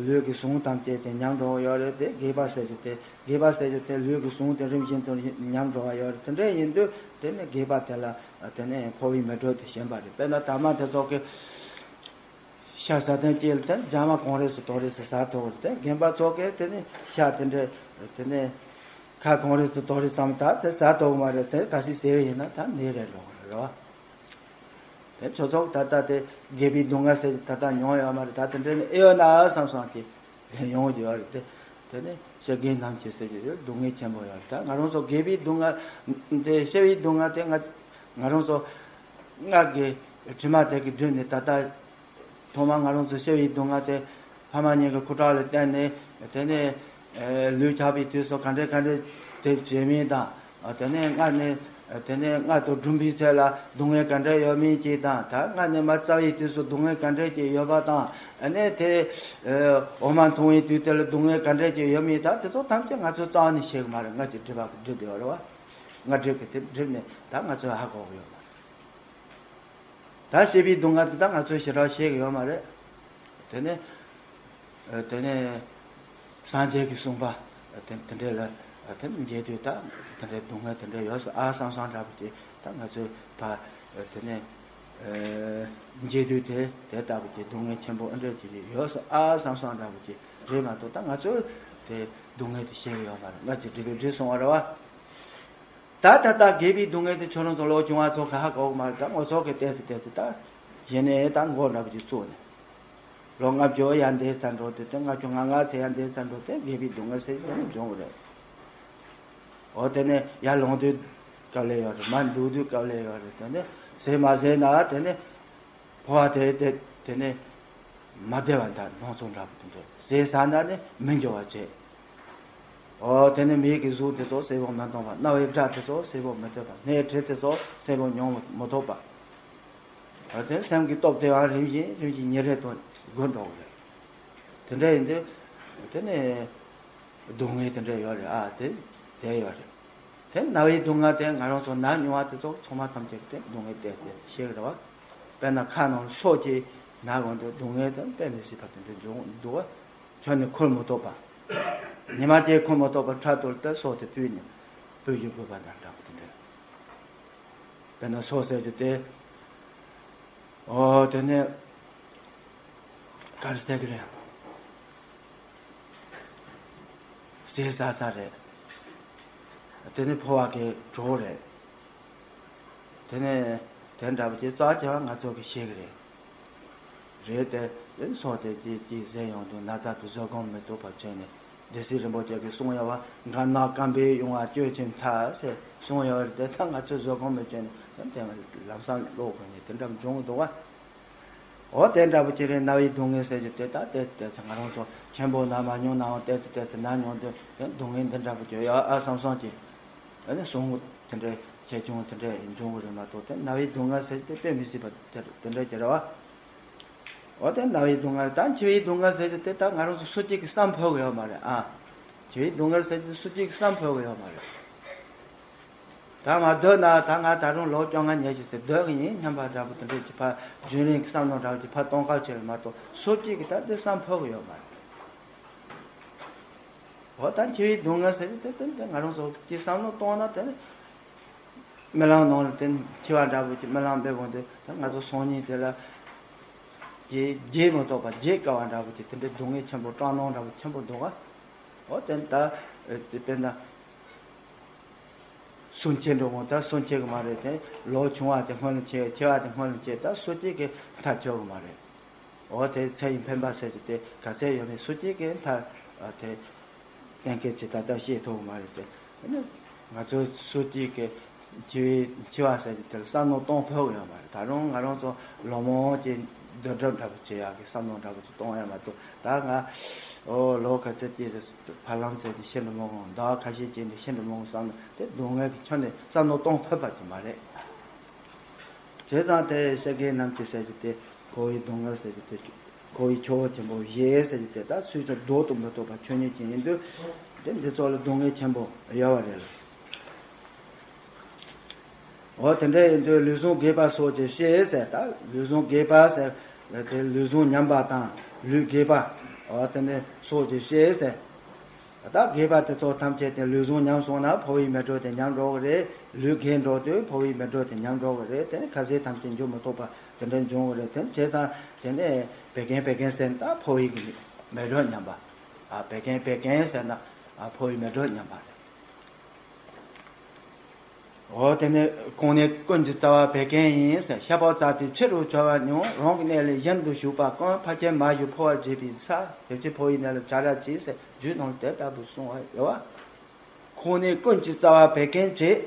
ལུས་ཀྱི་ཟུངས་ཐམས་ཅད་དེ་ཉམས་འགྲོ་བ་ཡོད་རེད་དེ། རྒས་པ་ཟེར་རྒྱུ་དེ་རྒས་པ་ཟེར་རྒྱུ་དེ་ལུས་ཀྱི་ཟུངས་དེ་རིམ་བཞིན་དུ་ཉམས་འགྲོ་བ་ཡོད་རེད། དེ་འདྲ་ཡིན་དུས་དེ་ནས་རྒས་པ་དེ་ལ་དེ་ནས་འཕོ་བའི་མེ་དྲོད་དེ་ཞན་པ་རེད། དཔེར་ན་དར་མ་དེ་ཚོ་གི་ཤ་ཟ་དོན་ཅི་ལ་དེ་རྒྱ་མ་གང་རེས་སུ་དོ་རེས་སུ་ཟ་ཐུབ་རེད་དེ། རྒན་པ་ཚོ་གིས་དེ་ནས་ཤ་དེ་འདྲ་དེ་ནས་ཁ་གང་རེས་སུ་དོ་རེས་བསམ་ད་དེ་ཟ་ཐུབ་མ་རེད་དེ། གལ་སྲིད་ཟས་ཡིན་ན་ད་ནད་རེད་འགྲོ་གི་རེད་བ། དེ་ཚོ་ཚོགས་ད་ལྟ་དེ་རྒས་པའི་སྡུག་བསྔལ་ཟེར་ད་ལྟ་མྱོང་ཡོད་མ་རེད། ད་དེ་འདྲ་ནི་ཨེ་ཡོད་ན་བསམ་བསམ་གྱི་ཡོང་གི་ཡོད་རེད་དེ། དེ་ནི་ཤི་རྒས་རྣམས་ཀྱི་ཟེར་གྱི་ཡོད། སྡུག་བསྔལ་ཆེན་པོ་ཡོད་རེད། ད་ང་རང་ཚོ་རྒས་པའི་སྡུག་བསྔལ་དེ་ཤི་བའི་སྡུག་བསྔལ་དེ་ང་ང་རང་ཚོ་སྔར་གྱི་དྲི་མ་དེ་གི་བསྒྲིབས་ནས་ད་ལྟ་ཐོག་མར་ང་རང་ཚོ་ཤི་བའི་སྡུག་བསྔལ་དེ་ཕ་མ་གཉིས་ཀྱི་ཁུ་ཁྲག་ལ་བརྟེན་ནས་དེ་ནས་ལུས་ཆགས་པའི་དུས་སུ་ག་འདྲས་ག་འདྲས་དེ་བྱེད་མིན་དང་། དེ་ནས་སྔར་ནས་དེ་ནས་སྔར་དུ་སྦྲུམ་པའི་ཚེ་ལ་སྡུག་བསྔལ་ག་འདྲས་ཡོད་མིན་གྱིས་དང་། ད་སྔར་ནས་མ་རྩ་བའི་དུས་སུ་སྡུག་བསྔལ་ག་འདྲས་ཀྱི་ཡོད་པ་དང་། ཨ་ནས་དེ་འོ་མ་འཐུང་བའི་དུས་དེ་ལ་སྡུག་བསྔལ་ག་འདྲས་ཀྱི་ཡོད་མིན། ད་དེ་ཚོ་ཐམས་ཅད་ང་ཚོས་རྩ་བ་ནས་ཤེས་གི་མ་རེད། སྔར་གྱི་སྒྲིབ་པ་གིས་བསྒྲིབས་བསྡད་ཡོད་རེད་བ། སྔར་སྒྲིབ་ཀྱིས་དེ་བསྒྲིབས་ནས་ད་ང་ཚོས་ཧ་གོ་གི་ཡོད་མ་རེད། ད་ཤི་བའི་སྡུག་བསྔལ་དེ་ད་ང་ཚོས་ཞེ་དྲག་ཤེས་ཀྱི་ཡོད་མ་རེད། དེ་ནས་དེ་ནས་སངས་རྒྱས་ཀྱིས་གསུངས་པ་དེ་དེ་འདྲས་ལ་དེ་ནས་མཇལ་དུས་ད་དེ་འདྲའི་སྡུག་བསྔལ་དེ་འདྲས་ཡོད་ས་ཨ་བསམ་བསམ་འདྲ་པོ་ཅིག་ད་ང་ཚོས་ཕ་དེ་ནས་མཇལ་དུས་དེ་དེ་ལྟ་བུ་ཅིག་སྡུག་བསྔལ་ཆེན་པོ་ཨ་འདྲས་ཅིག་ཡོད་ས་ཨ་བསམ་བསམ་འདྲ་པོ་ཅིག་རེད་མ་གཏོགས། ད་ང་ཚོས་དེ་སྡུག་བསྔལ་དེ་ཤེས་ཀྱི་ཡོད་མ་རེད། སྔར་གྱི་སྒྲིབ་པས་བསྒྲིབས་སོང་བ་རེད་བ། ད་ད་ལྟ་རྒས་པའི་སྡུག་བསྔལ་དེ་ཁྱོད་རང་ཚོ་ལོ་ཆུང་བ་ཚོ་ག་ཧ་གོ་གི་མ་རེད། ད་ང་ཚོ་གི་ཏོག་ཙམ་ཏོག་ཙམ་ད་གཞི་ནས་ད་མགོ་འདྲ་པོ་ཅིག་བཙུགས་ནས་ལོ་ལྔ་བཅུ་ཡར་འདས་ཚར་འགྲོ་དུས་དེ་ལྔ་བཅུ་ང་ལྔ་ཚེ་ཡར་འདས་ཚར་འགྲོ་དུས་རྒས་པའི་སྡུག་བསྔལ་ཟེར་གྱི་དེ་འབྱུང་གི་རེད། འོ་དེ་ནས་ཡར་ལོངས་དུས་སྐབས་ལ་ཡོད་རེད། མར་འདུག་དུས་སྐབས་ལ་ཡོད་རེད། དེ་ནས་ཟས་མ་ཟས་ན་དེ་ནས་འཕོ་བ་དེ་དེ་དེ་ནས་མ་བདེ་བ་འདྲ་སྣང་ཚུལ་འདྲ་པོ་དེ་འདྲ། ཟས་ཟ་ན་ནི་མི་འགྱུར་བ་བྱེད། འོ་དེ་ནས་མིག་གི་གཟུགས་དེ་ཚོ་གསལ་པོ་མི་མཐོང་བ། རྣ་བའི་སྒྲ་དེ་ཚོ་གསལ་པོ་མི་ཐོས་པ། སྣའི་དྲི་དེ་ཚོ་གསལ་པོ་མྱོང་མི་ཐུབ་པ། འོ་དེ་སེམས་ཀྱི་སྟོབས་དེའང་རིམ་བཞིན་རིམ་བཞིན་ཉིན་རེ་དང་རྒུད་འགྲོ་གི་རེད། དེ་འདྲ་ཡིན་དུས་དེ་ནས་སྡུག་བསྔལ་དེ་འདྲ་ཡོད་རེད། ཨ་དེ་དེ་ཡོད་རེད། དེ་ན་བའི་སྡུག་བསྔལ་དེ་ང་རང་ཚོ་ན་མྱོང་བ་དེ་ཚོ་ཚང་མ་ཐམས་ཅད་དེ་སྡུག་བསྔལ་དེ་དེ་ཤེས་ཀྱི་རེད་བ། དཔེར་ན་ཁ་ནང་སོགས་ཀྱིས་ན་གོ་འདུག་སྡུག་བསྔལ་དེ་དཔེ་མི་སྲིད་པ་དེ་འདྲ་འབྱུང་འདུག་བ། ཁྱོན་ནས་ཁུར་མི་ཐུབ་པ། ཉི་མ་གཅིག་ཁུར་མི་ཐུབ་པ་འཕྲལ་དུ་དེ་སོགས་དེ་སྤུས་ནས་སྤུས་རྒྱུ་དགོས་པ་དང་འདྲ་བ་དེ་འདྲ། དཔེར་ན་སོགས་ཟེར་རྒྱུ་དེ། ཨོ་དེ་ནས་ག་རེ་ཟེར་གི་རེད། ཟས་ཟ་ས་རེད། དེ་ནས་ཕོ་བ་གི་གྲོགས་རེད། དེ་ནས་དེ་འདྲ་བ་ཅིག་རྩ་ཆེ་བ་ང་ཚོ་གི་ཤེས་གི་རེད། རེད་དེ། དེ་ནས་སོགས་དེ་ཅིག་ཅིག་ཟས་ཡོང་དུས་ན་ཚ་དེ་བཟོད་སྒོམ་མི་ཐུབ་པ་བྱས་ནས། སྡེ་སྲིད་རིན་པོ་ཆེ་གིས་གསུངས་ཡོད་བ། དགའ་ན་སྐམ་པའི་གཡུང་བ་སྐྱོ་ཕྱིར་འཐག་ཟེར་གསུངས་ཡོད་རེད་དེ། ད་ང་ཚོས་བཟོད་སྒོམ་མི་བྱས་ནས་དེ་ལམ་སང་ལོག་དགོས་ནས་དེ་འདྲ་འབྱུང་གི་འདུག་བ། འོ་དེ་འདྲ་པོ་ཅིག་རེད། ན་བའི་སྡུག་བསྔལ་ཟེར་རྒྱུ་དེ་ད་ཏོག་ཙམ་ཏོག་ཙམ་ང་རང་ཚོ་ཆེན་པོ་ན་མ་མྱོང་ནའང་ཏོག་ཙམ་ཏོག་ཙམ་ན་མྱོང་དུས་དེ་སྡུག་བསྔལ་འདི་འདྲ་པོ་ཅིག་ཡོད་ཨ་བསམ་བསམ་གྱིས། ཨ་ནི་གསུང་དེ་འདྲའི་ཆེ་ཆུང་དེ་འདྲའི་འབྱུང་གི་རེད་མ་གཏོགས། དེ་ན་བའི་སྡུག་བསྔལ་ཟེར་རྒྱུ་དེ་དཔེ་མི་སྲིད་པ་དེ་དེ་འདྲ་ཅིག་རེད་བ། འོ་དེ་ན་བའི་སྡུག་བསྔལ། ད་འཆི་བའི་སྡུག་བསྔལ་ཟེར་རྒྱུ་དེ་ད་ང་རང་ཚོ་སུ་གཅིག་གིས་བསམ་ཕོད་ཀྱི་ཡོད་མ་རེད་ཨ། འཆི་བའི་སྡུག་བསྔལ་ཟེར་རྒྱུ་དེ་སུ་གཅིག་གིས་བསམ་ཕོད་ཀྱི་ཡོད་མ་རེད། ད་ང་སྡོད་ན་ད་ང་ད་རུང་ལོ་བཅོ་ལྔ་ཉི་ཤུ་ཙམ་སྡོད་ཀྱི་ཡིན་སྙམ་པ་འདྲ་པོ་དེ་འདྲ་ཅིག་ཕར་རྒྱུན་རིང་གི་བསམ་བློ་འདྲ་པོ་ཅིག་ཕར་གཏོང་ག་བྱེད་རེད་མ་གཏོགས་སུ་གཅིག་གིས་ད་དེ་བསམ་ཕོད་ཀྱི་ཡོད་མ་རེད། འོ་ད་འཆི་བའི་སྡུག་བསྔལ་ཟེར་གྱི་དེ་དེ་དེ་ང་རང་ཚོ་གཅིག་བསམ་བློ་གཏོང་ན་དེ་ནི་རྨི་ལམ་ནང་ལ་དེ་འཆི་བ་འདྲ་པོ་ཅིག་རྨི་ལམ་འདྲ་པོ་དེ་ད་ང་ཚོ་སང་ཉིན་དེ་ལ་བརྗེད་བརྗེད་མི་ཐུབ་པ་བརྗེད་དཀའ་བ་འདྲ་པོ་ཅིག་དེ་འདྲའི་སྡུག་བསྔལ་ཆེན་པོ་སྐྲག་སྣང་འདྲ་པོ་ཆེན་པོ་འདུག་ག་འོ་དེ་ད་དེ་དཔེར་ན། སུན་འཆི་འགྲོ་འོང་ད་སུན་འཆི་གི་མ་རེད་དེ། ལོ་ཆུང་བ་དེ་སྔོན་ལ་འཆི། ཆེ་བ་དེ་སྔོན་ལ་འཆི། ད་སུ་གཅིག་གིས་མཐའ་ཆོད་གི་མ་རེད། འོ་དེ་ཚེ་ཡི་འཕེན་པ་ཟེར་གྱི་དེ་ག་ཚད་ཡོད་མེད་སུ་གཅིག་གིས་མཐའ་དེ་གཏན་འཁེལ་བྱེད་ད་ལྟ་ཤེས་ཐུབ་གི་མ་རེད་དེ། ཨ་ནི་ང་ཚོ་སུ་གཅིག་གིས་འཆི་བའི་འཆི་བ་ཟེར་གྱི་དེར་བསམ་བློ་གཏོང་ཕོད་གི་ཡོད་མ་རེད། ད་རུང་ང་རང་ཚོ་ལོ་མང་གི་འདོད་སྒྲུབ་འདྲ་པོ་བྱེད་ཡག་གི་བསམ་བློ་འདྲ་པོ་ཅིག་གཏོང་ཡ་མ་གཏོགས། ད་ང་ཨོ་ལོ་ག་ཚོད་ཅིག་བར་ལམ་ཚོད་ཅིག་ཤི་འགྲོ་མ་དགོས། ཟླ་བ་ཁ་ཤས་ཅིག་ནས་ཤི་འགྲོ་མ་དགོས་བསམ་ན་དེ་སྡུག་བསྔལ་གྱི་ཁྱོན་ནས་བསམ་བློ་གཏོང་ཕོད་པ་ཅིག་མ་རེད། བྱས་ཙང་དེ་ཤཱཀྱའི་རྣམ་བསྒྱིངས་ཟེར་རྒྱུ་དེ་འཁོར་བའི་སྡུག་བསྔལ་ཟེར་རྒྱུ་དེ་འཁོར་བའི་ཆུ་བོ་ཆེན་པོ་བཞི་ཟེར་རྒྱུ་དེ་ད་སུས་ཀྱང་བཟློག་ཏུ་མི་བཏུབ་པ་ཆོས་ཉིད་ཅིག་ཡིན་དུས། དེ་འདི་ཚོ་ལ་སྡུག་བསྔལ་ཆེན་པོ་ཡོད་པ་རེད། འོ་དེ་འདྲ་ཡིན་དུས་ལུས་ཟུངས་རྒས་པ་སོགས་ཀྱི་ཕྱིར་ཟེར། ད་ལུས་ཟུངས་རྒས་པ་ཟེར་དེ་ལུས་ཟུངས་ཉམས་པ་དང་ལུས་རྒས་པ། འོ་དེ་འདྲ་སོགས་ཀྱི་ཕྱིར་ཟེར། ད་རྒས་པ་དེ་ཚོ་ཐམས་ཅད་དེ་ལུས་ཟུངས་ཉམས་སོང་ན་འཕོ་བའི་མེ་སྒྲོན་དེ་ཉམས་འགྲོ་གི་རེད། ལུས་རྒས་འགྲོ་དུས་འཕོ་བའི་མེ་སྒྲོན་དེ་ཉམས་འགྲོ་གི་རེད། དེ་ནི་ཁ་ཟས་ཐམས་ཅད་འཇུ་མི་ཐུབ་པ་དེ་འདྲ་འབྱུང་གི་རེད། དེ་བྱས་ཙང་དེ་ནས་བད་ཀན་བད་ཀན་ཟེར་ན་ད་འཕོ་བའི་གི་མེ་སྒྲོན་ཉམས་པ། ཨ་བད་ཀན་བད་ཀན་ཟེར་ན་ཨ་འཕོ་བའི་མེ་སྒྲོན་ཉམས་པ་རེད། འོ་དེ་ནས་ཁོང་ནི་ཀུན་གྱི་རྩ་བ་བད་ཀན་ཡིན་ཟེར། ཤ་པགས་རྩ་ཚིག་ཕྱི་རུ་འབྱར་བ་ཉུང་། རང་གི་གནས་ལས་གཞན་དུ་ཞུགས་པ་ཀུན། ཕལ་ཆེར་མ་ཞུ་འཕོ་བར་བྱེད་པའི་ས། དེ་ཕྱིར་འཕོ་བའི་གནས་ལ་བྱ་ར་བྱེད་ཟེར་རྒྱུད་ནང་དེ་ལྟ་བུ་གསུངས་པ་ཡོད་བ། ཁོང་ནི་ཀུན་གྱི་རྩ་བ་བད་ཀན་བྱེད།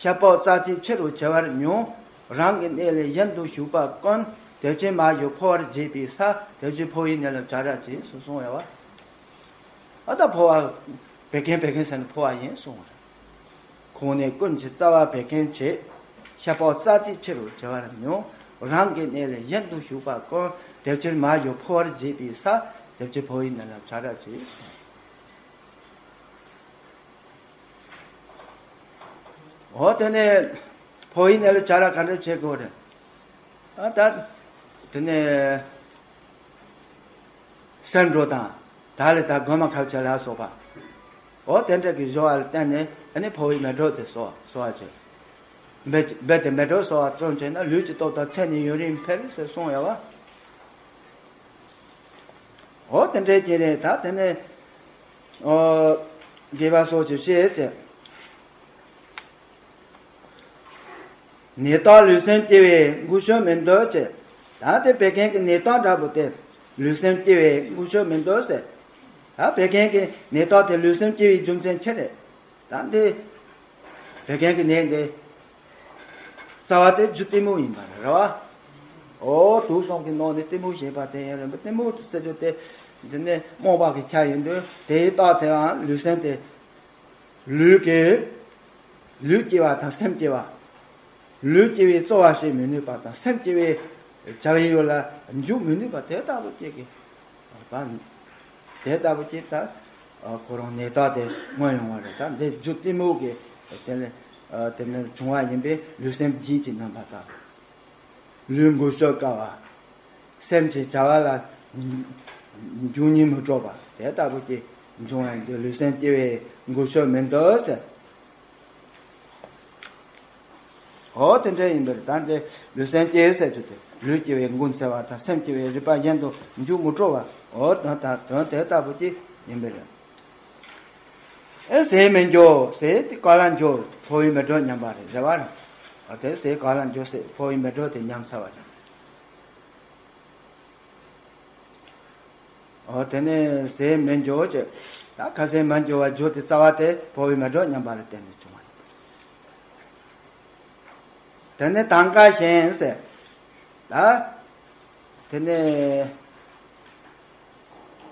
ཤ་པགས་རྩ་ཚིག་ཕྱི་རུ་འབྱར་བ་ཉུང་། རང་གི་གནས་ལས་གཞན་དུ་ཞུགས་པ་ཀུན། དེ་ཕྱིར་མ་ཞུ་འཕོ་བར་བྱེད་པའི་ས། དེ་ཕྱིར་འཕོ་བའི་གནས་ལ་བྱ་ར་བྱེད་ཟེར་གསུངས་ཡོད་བ། ཨ་ད་འཕོ་བ། བད་ཀན་བད་ཀན་ཟེར་ན་འཕོ་བ་ཡིན་གསུངས་པ་རེད། ཁོང་ནི་ཀུན་གྱི་རྩ་བ་བད་ཀན་བྱེད། ཤ་པགས་རྩ་ཚིག་ཕྱི་རུ་འབྱར་བ་ཉུང་། རང་གི་གནས་ལས་གཞན་དུ་ཞུགས་པ་ཀུན། དེ་ཕྱིར་མ་ཞུ་འཕོ་བར་བྱེད་པའི་ས། དེ་ཕྱིར་འཕོ་བའི་གནས་ལ་བྱ་ར་བྱེད་གསུངས། འོ་དེ་ནས་འཕོ་བའི་གནས་ལ་བྱ་ར་ག་འདྲ་བྱེད་དགོས་རེད། ཨ་ད་དེ་ནས་སེར་འབྲུ་དང་། ད་ལི་དང་། གོས་མ་ཁ་བྱེ་ལ་སོགས་པ། འོ་དེ་འདྲ་གི་སྦྱོར་བ་ལ་བརྟེན་ནས་ཨ་ནི་འཕོ་བའི་མེ་སྒྲོན་དེ་གསོ་གསོ་བ་བྱེད། རྦད་རྦད་དེ་མེ་སྒྲོན་གསོ་བ་བརྩོན་བྱས་ན་ལུས་ཀྱི་སྟོབས་དང་ཚེ་ནི་ཡུན་རིང་འཕེལ་ཟེར་གསུངས་ཡོད་བ། འོ་དེ་འདྲའི་ཅིག་རེད། ད་དེ་ནས་འོ་རྒས་པ་སོགས་ཀྱི་ཕྱིར་ཟེར། ནད་རྟགས་ལུས་སེམས་སྐྱེ་བའི་འགུལ་ཤུགས་མི་འདུག་ཅེས། ད་དེ་བད་ཀན་གྱི་ནད་རྟགས་འདྲ་པོ་དེ་ལུས་སེམས་སྐྱེ་བའི་འགུལ་ཤུགས་མི་འདུག་ཟེར། ད་བད་ཀན་གྱི་ནད་རྟགས་དེ་ལུས་སེམས་སྐྱེ་བའི་རྒྱུ་མཚན་ཅི་རེད། ད་འདི་བད་ཀན་གྱི་ནད་འདི་རྩ་བ་དེ་རྒྱུ་གཏི་མུག་ཡིན་པ་རེད་བ། འོ་དུག་གསུམ་གྱི་ནང་ནས་གཏི་མུག་ཞེས་པ་དེ་ཡིན་རེད། གཏི་མུག་ཟེར་རྒྱུ་དེ་འདི་ནི་རྨོངས་པ་གི་ཆ་ཡིན་དུས་དེའི་རྟགས་དེའང་ལུས་སེམས་དེ། ལུས་ཀྱི། ལུས་སྐྱེ་བ་དང་སེམས་སྐྱེ་བ། ལུས་སྐྱེ་བའི་རྩོལ་བ་བྱེད་མི་ནུས་པ་དང་། སེམས་སྐྱེ་བའི་བྱ་བའི་ཡུལ་ལ་འཇུག་མི་ནུས་པ་དེ་ལྟ་བུ་ཅིག་གི། དེ་ལྟ་བུ་ཅིག་ད་ཁོ་རང་ནད་རྟགས་དེ་མངོན་ཡོང་བ་རེད། ད་འདི་རྒྱུ་གཏི་མུག་གི་ དེ་ལས་དེ་ནས་བྱུང་བ་ཡིན་པས་ལུས་སེམས་བརྒྱད་ཀྱི་རྣམ་པ་དང་། ལུས་མགོ་ཤོར་དཀའ་བ། སེམས་ཀྱི་བྱ་བ་ལ་འགྱུར་ཉེན་མི་སྤྲོད་པ་དེ་ལྟ་བུ་ཅིག་འབྱུང་བ་ཡིན་དུས་ལུས་སེམས་སྐྱེ་བའི་མགོ་ཤོར་མི་འདུག་ཟེར། འོ་དེ་འདྲ་ཡིན་པར་ད་འདི་ལུས་སེམས་སྐྱེ་ཟེར་རྒྱུ་དེ་ལུས་སྐྱེ་བའི་མགོ་འཚོལ་བ་དང་སེམས་སྐྱེ་བའི་རིག་པ་གཞན་དུ་འཇུག་མི་སྤྲོད་པ། འོ་དོན་དང་དོན་དེ་ལྟ་བུ་ཅིག་ཡིན་པར། ཨེ་ཟས་མི་འཇོ་ཟས་དེ་ག་ལ་འཇོ། ཕོ་བའི་མེ་དྲོད་ཉམས་པ་རེད། རེད་བ་རེད། འོ་དེ་ཟས་ག་ལ་འཇོ་ཟས་ཕོ་བའི་མེ་དྲོད་དེ་ཉམས་ཚར་བ་རེད། འོ་དེ་ནས་ཟས་མི་འཇོ་ཅེས། ད་ཁ་ཟས་མ་འཇོ་བ་རྒྱུ་དེ་རྩ་བ་དེ་ཕོ་བའི་མེ་དྲོད་ཉམས་པ་ལ་བརྟེན་ནས་བྱུང་བ་རེད། དེ་ནས་དང་ག་ཞན་ཟེར། ད་དེ་ནས་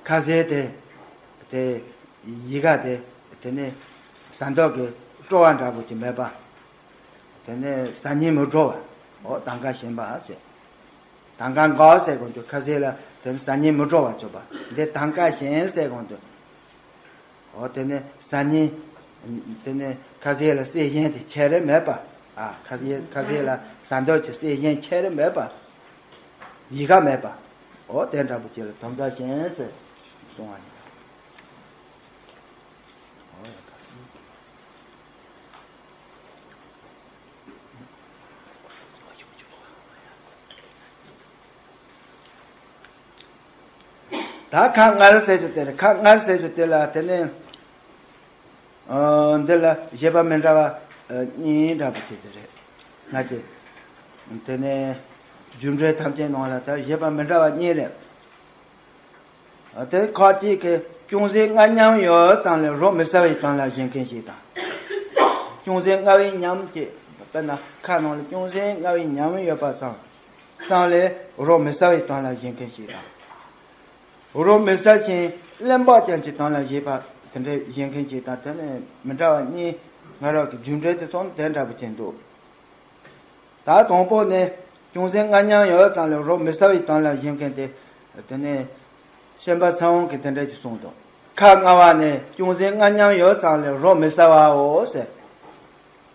ཁ་ཟས་དེ་དེ་ཡི་ག་དེ་དེ་ནས་ཟ་འདོད་ཀྱི་སྤྲོ་བ་འདྲ་པོ་ཅིག་མེད་པ། དེ་ནས་ཟ་སྙིང་མི་བྲོ་བ། འོ་དང་ག་ཞན་པ་ཟེར། དང་ག་འགའ་ཟེར་དགོས་འདུག་ཁ་ཟས་ལ་དེ་ནས་ཟ་སྙིང་མི་བྲོ་བ་བྱོས་པ། འདི་དང་ག་ཞན་ཟེར་དགོས་འདུག་འོ་དེ་ནས་ཟ་སྙིང་། དེ་ནས་ཁ་ཟས་ལ་སྲེད་ཞེན་དེ་ཁྱད་རེ་མེད་པ། ཨ་ཁ་ཟས་ཁ་ཟས་ལ་ཟ་འདོད་ཀྱི་སྲེད་ཞེན་ཁྱད་རེ་མེད་པ། ཡི་ག་མེད་པ། འོ་དེ་འདྲ་པོ་ཅིག་ལ་དང་ག་ཞན་ཟེར་གསུང་བ་ཡིན། འོ་ཡ། ད་ཁ་མངར་ཟེར་རྒྱུ་དེ་རེད། ཁ་མངར་ཟེར་རྒྱུ་དེ་ལ་དེ་ནས་ཨ་འདི་ལ་བཞེད་པ་མི་འདྲ་བ་ཨ་གཉིས་འདྲ་པོ་དེ་དེ་རེད། ང་ཚོས་དེ་ནས་རྒྱུ་འབྲས་ཐམས་ཅད་ནང་ལ་ད་བཞེད་པ་མི་འདྲ་བ་གཉིས་རེད། དེ་ཁ་ཅིག་གིས་ཅུང་ཟད་མངར་ཉམས་ཡོད་ཙང་ལས་རོ་མི་ཟ་བའི་དོན་ལ་བཞེད་མཁན་ཞིག་དང་། ཅུང་ཟད་མངར་བའི་ཉམས་ཀྱི། དཔེར་ན་ཁ་ནང་ལ་ཅུང་ཟད་མངར་བའི་ཉམས་ཡོད་པ་ཙང་ཙང་ལས་རོ་མི་ཟ་བའི་དོན་ལ་བཞེད་མཁན་ཞིག་དང་། རོ་མི་ཟ་ཞིང་རློན་པ་ཅན་གྱི་དོན་ལ་བཞེད་པ་དེ་འདྲའི་བཞེད་མཁན་ཞིག་དང་། དེ་ནི་མི་འདྲ་བ་གཉིས། སྔ་རབས་ཀྱི་རྒྱུ་འབྲས་དེ་ཚོ་ནི་དེ་འདྲ་པོ་ཅིག་འདུག་ད་དང་པོ་ནི་ཅུང་ཟད་མངར་ཉམས་ཡོད་ཙང་ལས་རོ་མི་ཟ་བའི་དོན་ལ་བཞེད་མཁན་དེ། དེ་ནས་ཤན་པ་ཚེ་དབང་གིས་དེ་འདྲ་ཅིག་གསུངས་འདུག་ཁ་མངར་བ་ནི་ཅུང་ཟད་མངར་ཉམས་ཡོད་ཙང་ལས་རོ་མི་ཟ་བའོ་ཟེར།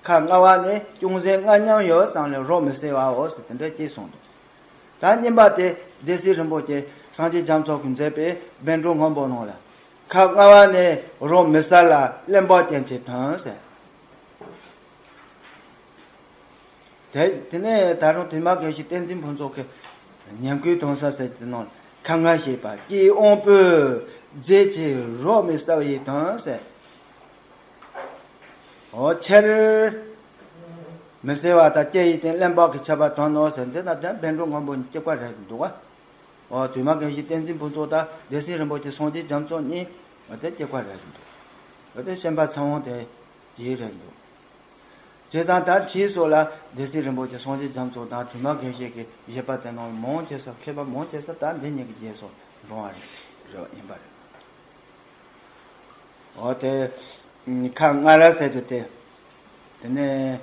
ཁ་མངར་བ་ནི་ཅུང་ཟད་མངར་ཉམས་ཡོད་ཙང་ལས་རོ་མི་ཟ་བའོ་ཟེར་དེ་འདྲ་ཅིག་གསུངས་འདུག་ད་གཉིས་པ་དེ་སྡེ་སྲིད་རིན་པོ་ཆེ་སངས་རྒྱས་རྒྱ་མཚོ་གིས་མཛད་པའི་བཻ་ཌཱུརྱ་སྔོན་པོ་ནང་ལ། ཁ་མངར་བ་ནི་རོ་མི་ཟ་ལ་རློན་པ་ཅན་གྱི་དོན་ཟེར། དེ་དེ་ནས་ད་རུང་དེ་མ་དགེ་བཤེས་བསྟན་འཛིན་ཕུན་ཚོགས་ཀྱི་ཉམས་གུད་དོན་གསལ་ཟེར་གྱི་ནང་ཁ་མངར་ཞེས་པ་སྐྱེ་དབང་པོས་རྫས་ཀྱི་རོ་མི་ཟ་བའི་དོན་ཟེར། འོ་ཁྱེར་མི་ཟ་བ་དང་སྐྱེ་ཡི་སྟེང་རློན་པ་གི་ཁྱབ་པ་དོན་ནོ་ཟེར། འདི་ན་དེ་བཻ་ཌཱུརྱ་སྔོན་པོ་གཉིས་གཅིག་པ་རེད་འདུག་ག་འོ་དེ་མ་དགེ་བཤེས་བསྟན་འཛིན་ཕུན་ཚོགས་དང་སྡེ་སྲིད་རིན་པོ་ཆེ་སངས་རྒྱས་རྒྱ་མཚོ་གཉིས་འོ་དེ་གཅིག་པ་རེད་འདུག་འོ་དེ་ཤན་པ་ཚེ་དབང་དེ་གཅིག་རེད་འདུག་བྱས་ཙང་ད་ཕྱིས་སུ་ལ་སྡེ་སྲིད་རིན་པོ་ཆེ་སངས་རྒྱས་རྒྱ་མཚོ་དང་དེ་མ་དགེ་བཤེས་ཀྱི་བཞེད་པ་དེ་ནང་མང་ཆེ་ས་མཁས་པ་མང་ཆེ་ས་ད་འདི་གཉིས་ཀྱི་རྗེས་སུ་འབྲང་བ་རེད། རེད་བ་ཡིན་པ་རེད། འོ་དེ་ཁ་མངར་ར་ཟེར་རྒྱུ་དེ། དེ་ནས་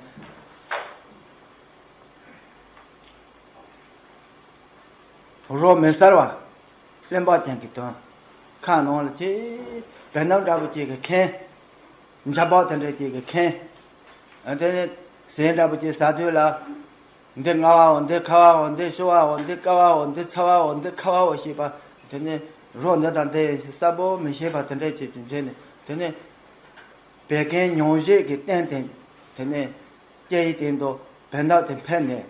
རོ་མི་ཟ་བ། རློན་པ་ཅན་གྱི་དོན། ཁ་ནང་ལ་ཅིག་བེ་སྣབས་འདྲ་པོ་ཅིག་གིས་ཁེངས། འཇམ་པོ་དེ་འདྲ་ཅིག་གིས་ཁེངས། དེ་ནས་ཟས་འདྲ་པོ་ཅིག་ཟ་དུས་ལ། འདི་མངར་བའོ། འདི་ཁ་བའོ། འདི་ཞི་བའོ། འདི་དཀའ་བའོ། འདི་ཚ་བའོ། འདི་ཁ་བའོ་ཞེས་པ། དེ་ནས་རོ་འདི་དང་འདི་ཡིན་ཞེས་གསལ་པོ་མི་ཤེས་པ་དེ་འདྲ་ཅིག་ཏུ་མཛད་ནས། དེ་ནས་བད་ཀན་མྱོང་བྱེད་ཀྱི་རྟེན་དེ། དེ་ནས་སྐྱེ་ཡི་སྟེང་དུ་བེ་སྣབས་དེ་འཕེལ་ནས།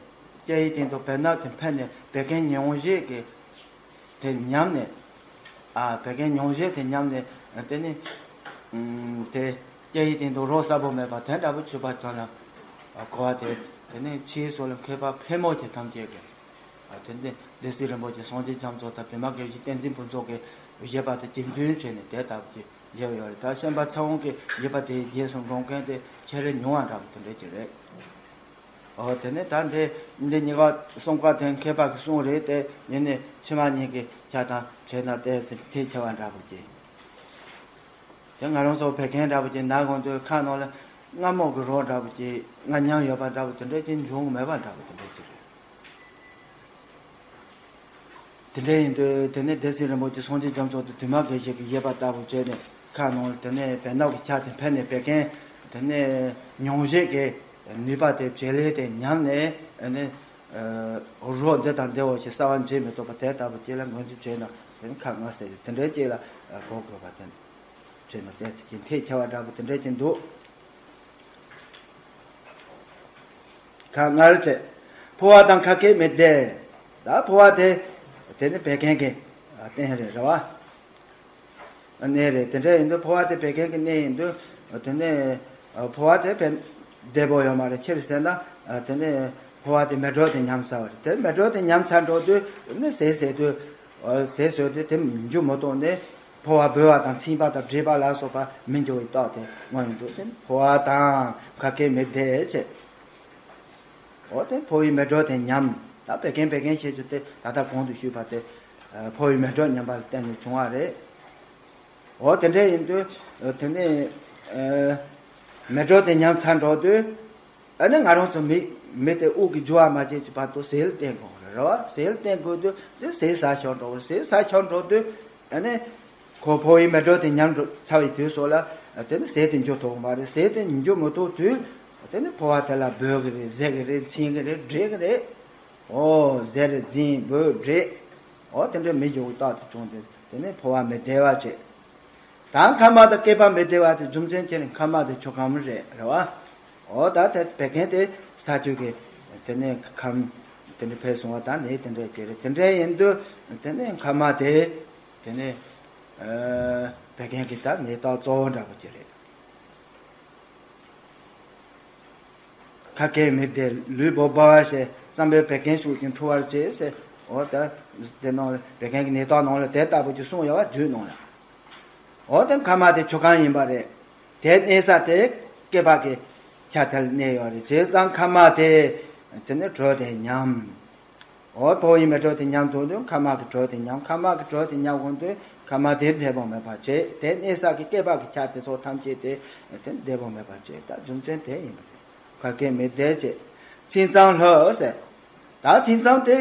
སྐྱེ་ཡི་སྟེང་དུ་བེ་སྣབས་དེ་འཕེལ་ནས་བད་ཀན་མྱོང་བྱེད་ཀྱི་དེ་ཉམས་ནས། ཨ་བད་ཀན་མྱོང་བྱེད་དེ་ཉམས་ནས། དེ་ནི་ཨུམ་དེ་སྐྱེ་ཡི་སྟེང་དུ་རོ་གསལ་པོ་མེད་པ་དེ་འདྲ་པོ་ཆུད་པ་དོན་ལ་གོ་བ་དེ། དེ་ནི་ཕྱིའི་སོགས་ལ་མཁས་པ་ཕལ་མོ་ཆེ་ཐམས་ཅད་ཀྱིས། ཨ་དེ་ནི་སྡེ་སྲིད་རིན་པོ་ཆེ་སངས་རྒྱས་རྒྱ་མཚོ་དང་བི་མ་དགེ་བཤེས་བསྟན་འཛིན་ཕུན་ཚོགས་ཀྱི་བཞེད་པ་དེ་རྒྱུན་འཛིན་བྱས་ནས་དེ་ལྟ་བུ་ཅིག་མཇལ་ཡོད་རེད། ད་ཤན་པ་ཚེ་དབང་གི་བཞེད་པ་དེའི་རྗེས་སུ་འབྲང་མཁན་དེ་ཁྱེད་རེ་ཉུང་བ་འདྲ་པོ་དེ་འདྲ་ཅིག་རེད། འོ་དེ་ནས་ད་འདི་འདི་གཉིས་ཀ་གསུམ་ཀ་དེ་མཁས་པ་གི་གསུང་རེད་དེ། ཡིན་ནའི་ཕྱི་མ་གཉིས་ཀྱི་ཆ་དང་བྱས་ན་ཏོག་ཙམ་ཐལ་ཆེ་བ་འདྲ་པོ་ཅིག་དེ་ང་རང་ཚོ་བད་ཀན་འདྲ་པོ་ཅིག་ན་དགོས་དུས་ཁ་ནང་ལ་མངར་མོ་གི་རོ་འདྲ་པོ་ཅིག་མངར་ཉམས་ཡོད་པ་འདྲ་པོ་དེ་འདྲ་ཅིག་འབྱུང་གི་མེད་པ་འདྲ་པོ་དེ་འདྲ་ཅིག་རེད། དེ་འདྲ་ཡིན་དུས་དེ་ནས་སྡེ་སྲིད་རིན་པོ་ཆེ་སངས་རྒྱས་རྒྱ་མཚོ་དང་དེ་མ་དགེ་བཤེས་ཀྱི་བཞེད་པ་ལྟ་བུ་བྱས་ནས་ཁ་ནང་ལ་དེ་ནས་བེ་སྣབས་ཀྱི་ཆ་དེ་འཕེལ་ནས་བད་ཀན་ དེ་ནས་མྱོང་བྱེད་ཀྱི་ནུས་པ་དེ་བྱེད་ལས་དེ་ཉམས་ནས་ཨ་ནི་རོ་འདི་དང་འདི་འོ་ཞེས་གསལ་བ་འབྱེད་མི་ཐུབ་པ་དེ་ལྟ་བུ་ཅིག་ལ་ངོས་འཛིན་བྱས་ན་དེ་ནི་ཁ་ང་ཟེར་གྱི་དེ་འདྲའི་ཅིག་ལ་གོ་དགོས་པ་དེ་བྱས་ན་ཏོག་ཙམ་གྱི་འཐད་ཆེ་བ་འདྲ་པོ་དེ་འདྲ་ཅིག་འདུག་ཁ་ང་རེ་བྱས། འཕོ་བ་དང་ཁ་སྐད་མི་བདེ། ད་འཕོ་བ་དེ་དེ་ནི་བད་ཀན་གྱི་རྟེན་རེད་རེད་བ། གནས་རེད། དེ་འདྲ་ཡིན་དུས་འཕོ་བ་དེ་བད་ཀན་གྱི་གནས་ཡིན་དུས་དེ་ནས་འཕོ་བ་དེ་བདེ་པོ་ཡོད་མ་རེད། ཕྱིར་ཟེར་ན་དེ་ནས་འཕོ་བ་དེ་མེ་དྲོད་དེ་ཉམས་ཚར་བ་རེད། དེ་མེ་དྲོད་དེ་ཉམས་ཚར་འགྲོ་དུས་ནི་ཟས་ཟས་དུས་ཟས་ཟོས་དུས་དེ་འཇུ་མི་ཐུབ་ནས་འཕོ་བ་འབོལ་བ་དང་ཚིམ་པ་དང་འདྲེས་པ་ལ་སོགས་པ་མི་འགྱུར་བའི་རྟགས་དེ་མངོན་ཡོང་དུས་དེ་འཕོ་བ་དང་ཁ་སྐད་མི་བདེ་བྱེད། འོ་དེ་འཕོ་བའི་མེ་དྲོད་དེ་ཉམས། ད་བད་ཀན་བད་ཀན་ཞེས་བརྗོད་དེ་ད་ལྟ་གོང་དུ་ཞུས་པ་དེ་འཕོ་བའི་མེ་དྲོད་ཉམས་པ་ལ་བརྟེན་ནས་བྱུང་བ་རེད། འོ་དེ་འདྲ་ཡིན་དུས་དེ་ནས་མེ་དྲོད་དེ་ཉམས་ཚར་འགྲོ་དུས་ཨ་ནི་ང་རང་ཚོ་མི་མི་དེ་དབུགས་ཀྱི་རྒྱུ་བ་མ་བྱས་ཀྱི་བར་དུ་ཟས་ལ་བརྟེན་དགོས་རེད་བ། ཟས་ལ་བརྟེན་དགོས་དུས་དེ་ཟས་ཟ་ཆོག་འགྲོ་བ་རེད། ཟས་ཟ་ཆོག་འགྲོ་དུས་ཨ་ནི་ཁོ་འཕོ་བའི་མེ་དྲོད་དེ་ཉམས་འགྲོ་ཚར་བའི་དུས་སོགས་ལ་དེ་ནི་ཟས་དེ་འཇུ་ཐུབ་མ་རེད། ཟས་དེ་འཇུ་མི་ཐུབ་དུས་དེ་ནི་འཕོ་བ་དེ་ལ་འབོལ་གི་རེད། ཟ་གི་རེད། ཚིམ་གི་རེད། འདྲེས་གི་རེད། འོ་ཟེར་འཛིན་འབོལ་འདྲེས། འོ་དེ་འདྲ་མི་འཇུ་བའི་རྟགས་དེ་བྱུང་སྟེ་དེ་ནི་འཕོ་བ་མི་བདེ་བ་བྱེད། ད་མཁལ་མ་དང་སྐེད་པ་མི་བདེ་བ་དེ་རྒྱུ་མཚན་ཅི་རེད། མཁལ་མ་དེ་ཆུ་ཁམས་རེད་རེད་བ། འོ་ད་དེ་བད་ཀན་དེ་ཟ་དུས་ཀྱི་དེ་ནས་ཁམས་དེ་འདྲ་འཕེལ་སོང་བ་དང་ནི་དེ་འདྲ་ཅིག་རེད། དེ་འདྲ་ཡིན་དུས་དེ་ནས་མཁལ་མ་དེ་དེ་ནས་བད་ཀན་གྱི་ད་ནད་རྟགས་གཙོ་བོ་འདྲ་པོ་ཅིག་རེད། ཁ་སྐད་མི་བདེ། ལུས་སྦོ་སྦོ་བ་ཞེས་བསམ་པའི་བད་ཀན་ཤུགས་ཀྱིས་འཁྲུ་བར་བྱེད་ཟེར། འོ་ད་དེ་ནང་ལ་བད་ཀན་གྱི་ནད་རྟགས་ནང་ལ་དེ་ལྟ་བུ་ཅིག་གསུངས་ཡོད་བ། རྒྱུད་ནང་ལ། འོ་དེ་མཁལ་མ་དེ་ཆུ་ཁམས་ཡིན་པ་རེད། དེ་གནས་ས་དེ་སྐེད་པ་གི་ཆ་དེ་ལ་གནས་ཡོད་རེད། བྱས་ཙང་མཁལ་མ་དེ་དེ་ནས་དྲོད་དེ་ཉམས། འོ་འཕོ་བའི་མེ་དྲོད་དེ་ཉམས་ཐུབ་དུས་མཁལ་མ་གི་དྲོད་དེ་ཉམས། མཁལ་མ་གི་དྲོད་དེ་ཉམས་གོང་དུས་མཁལ་མ་དེ་བདེ་པོ་མེད་པར་བྱེད། དེ་གནས་ས་གི་སྐེད་པ་གི་ཆ་དེ་ཚོ་ཐམས་ཅད་དེ་དེ་བདེ་པོ་མེད་པར་བྱེད། ད་རྒྱུ་མཚན་དེ་ཡིན་པ་རེད། ཁ་སྐད་མི་བདེ་བྱེད། ཚིམ་ཚང་ལྷོད་ཟེར། ད་ཚིམ་ཚང་དེ་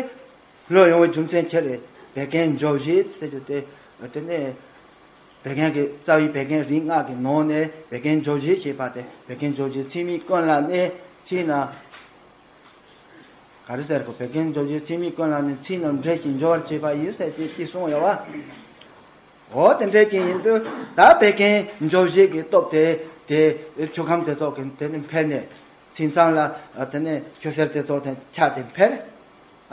ལྷོད་ཡོང་བའི་རྒྱུ་མཚན་ཅི་རེད། བད་ཀན་འཇོ་བྱེད་ཟེར་རྒྱུ་དེ་དེ་ནས་བད་ཀན་གྱི་རྩ་བའི་བད་ཀན་རིགས་ལྔ་གི་ནང་ནས་བད་ཀན་འཇོ་བྱེད་ཅེས་པ་དེ་བད་ཀན་འཇོ་བྱེད་ཚིམ་མིག་ཀུན་ལ་གནས། ཚིམ་ན། ག་རེ་ཟེར་གོ། བད་ཀན་འཇོ་བྱེད་ཚིམ་མིག་ཀུན་ལ་གནས། ཚིམ་ན་འབྲས་བཞིན་འཇོ་བར་བྱེད་པ་ཡིན་ཟེར་ཏེ་དེ་གསུངས་ཡོད་བ། འོ་དེ་འདྲ་ཅིག་ཡིན་དུས་ད་བད་ཀན་འཇོ་བྱེད་ཀྱི་སྟོབས་དེ་དེ་ཆུ་ཁམས་དེ་ཚོ་གི་དེ་ནི་འཕེལ་ནས་ཚིམ་ཚང་ལ་དེ་ནས་ཆུ་སེར་དེ་ཚོ་དེ་ཆགས་ཏེ་འཕེལ།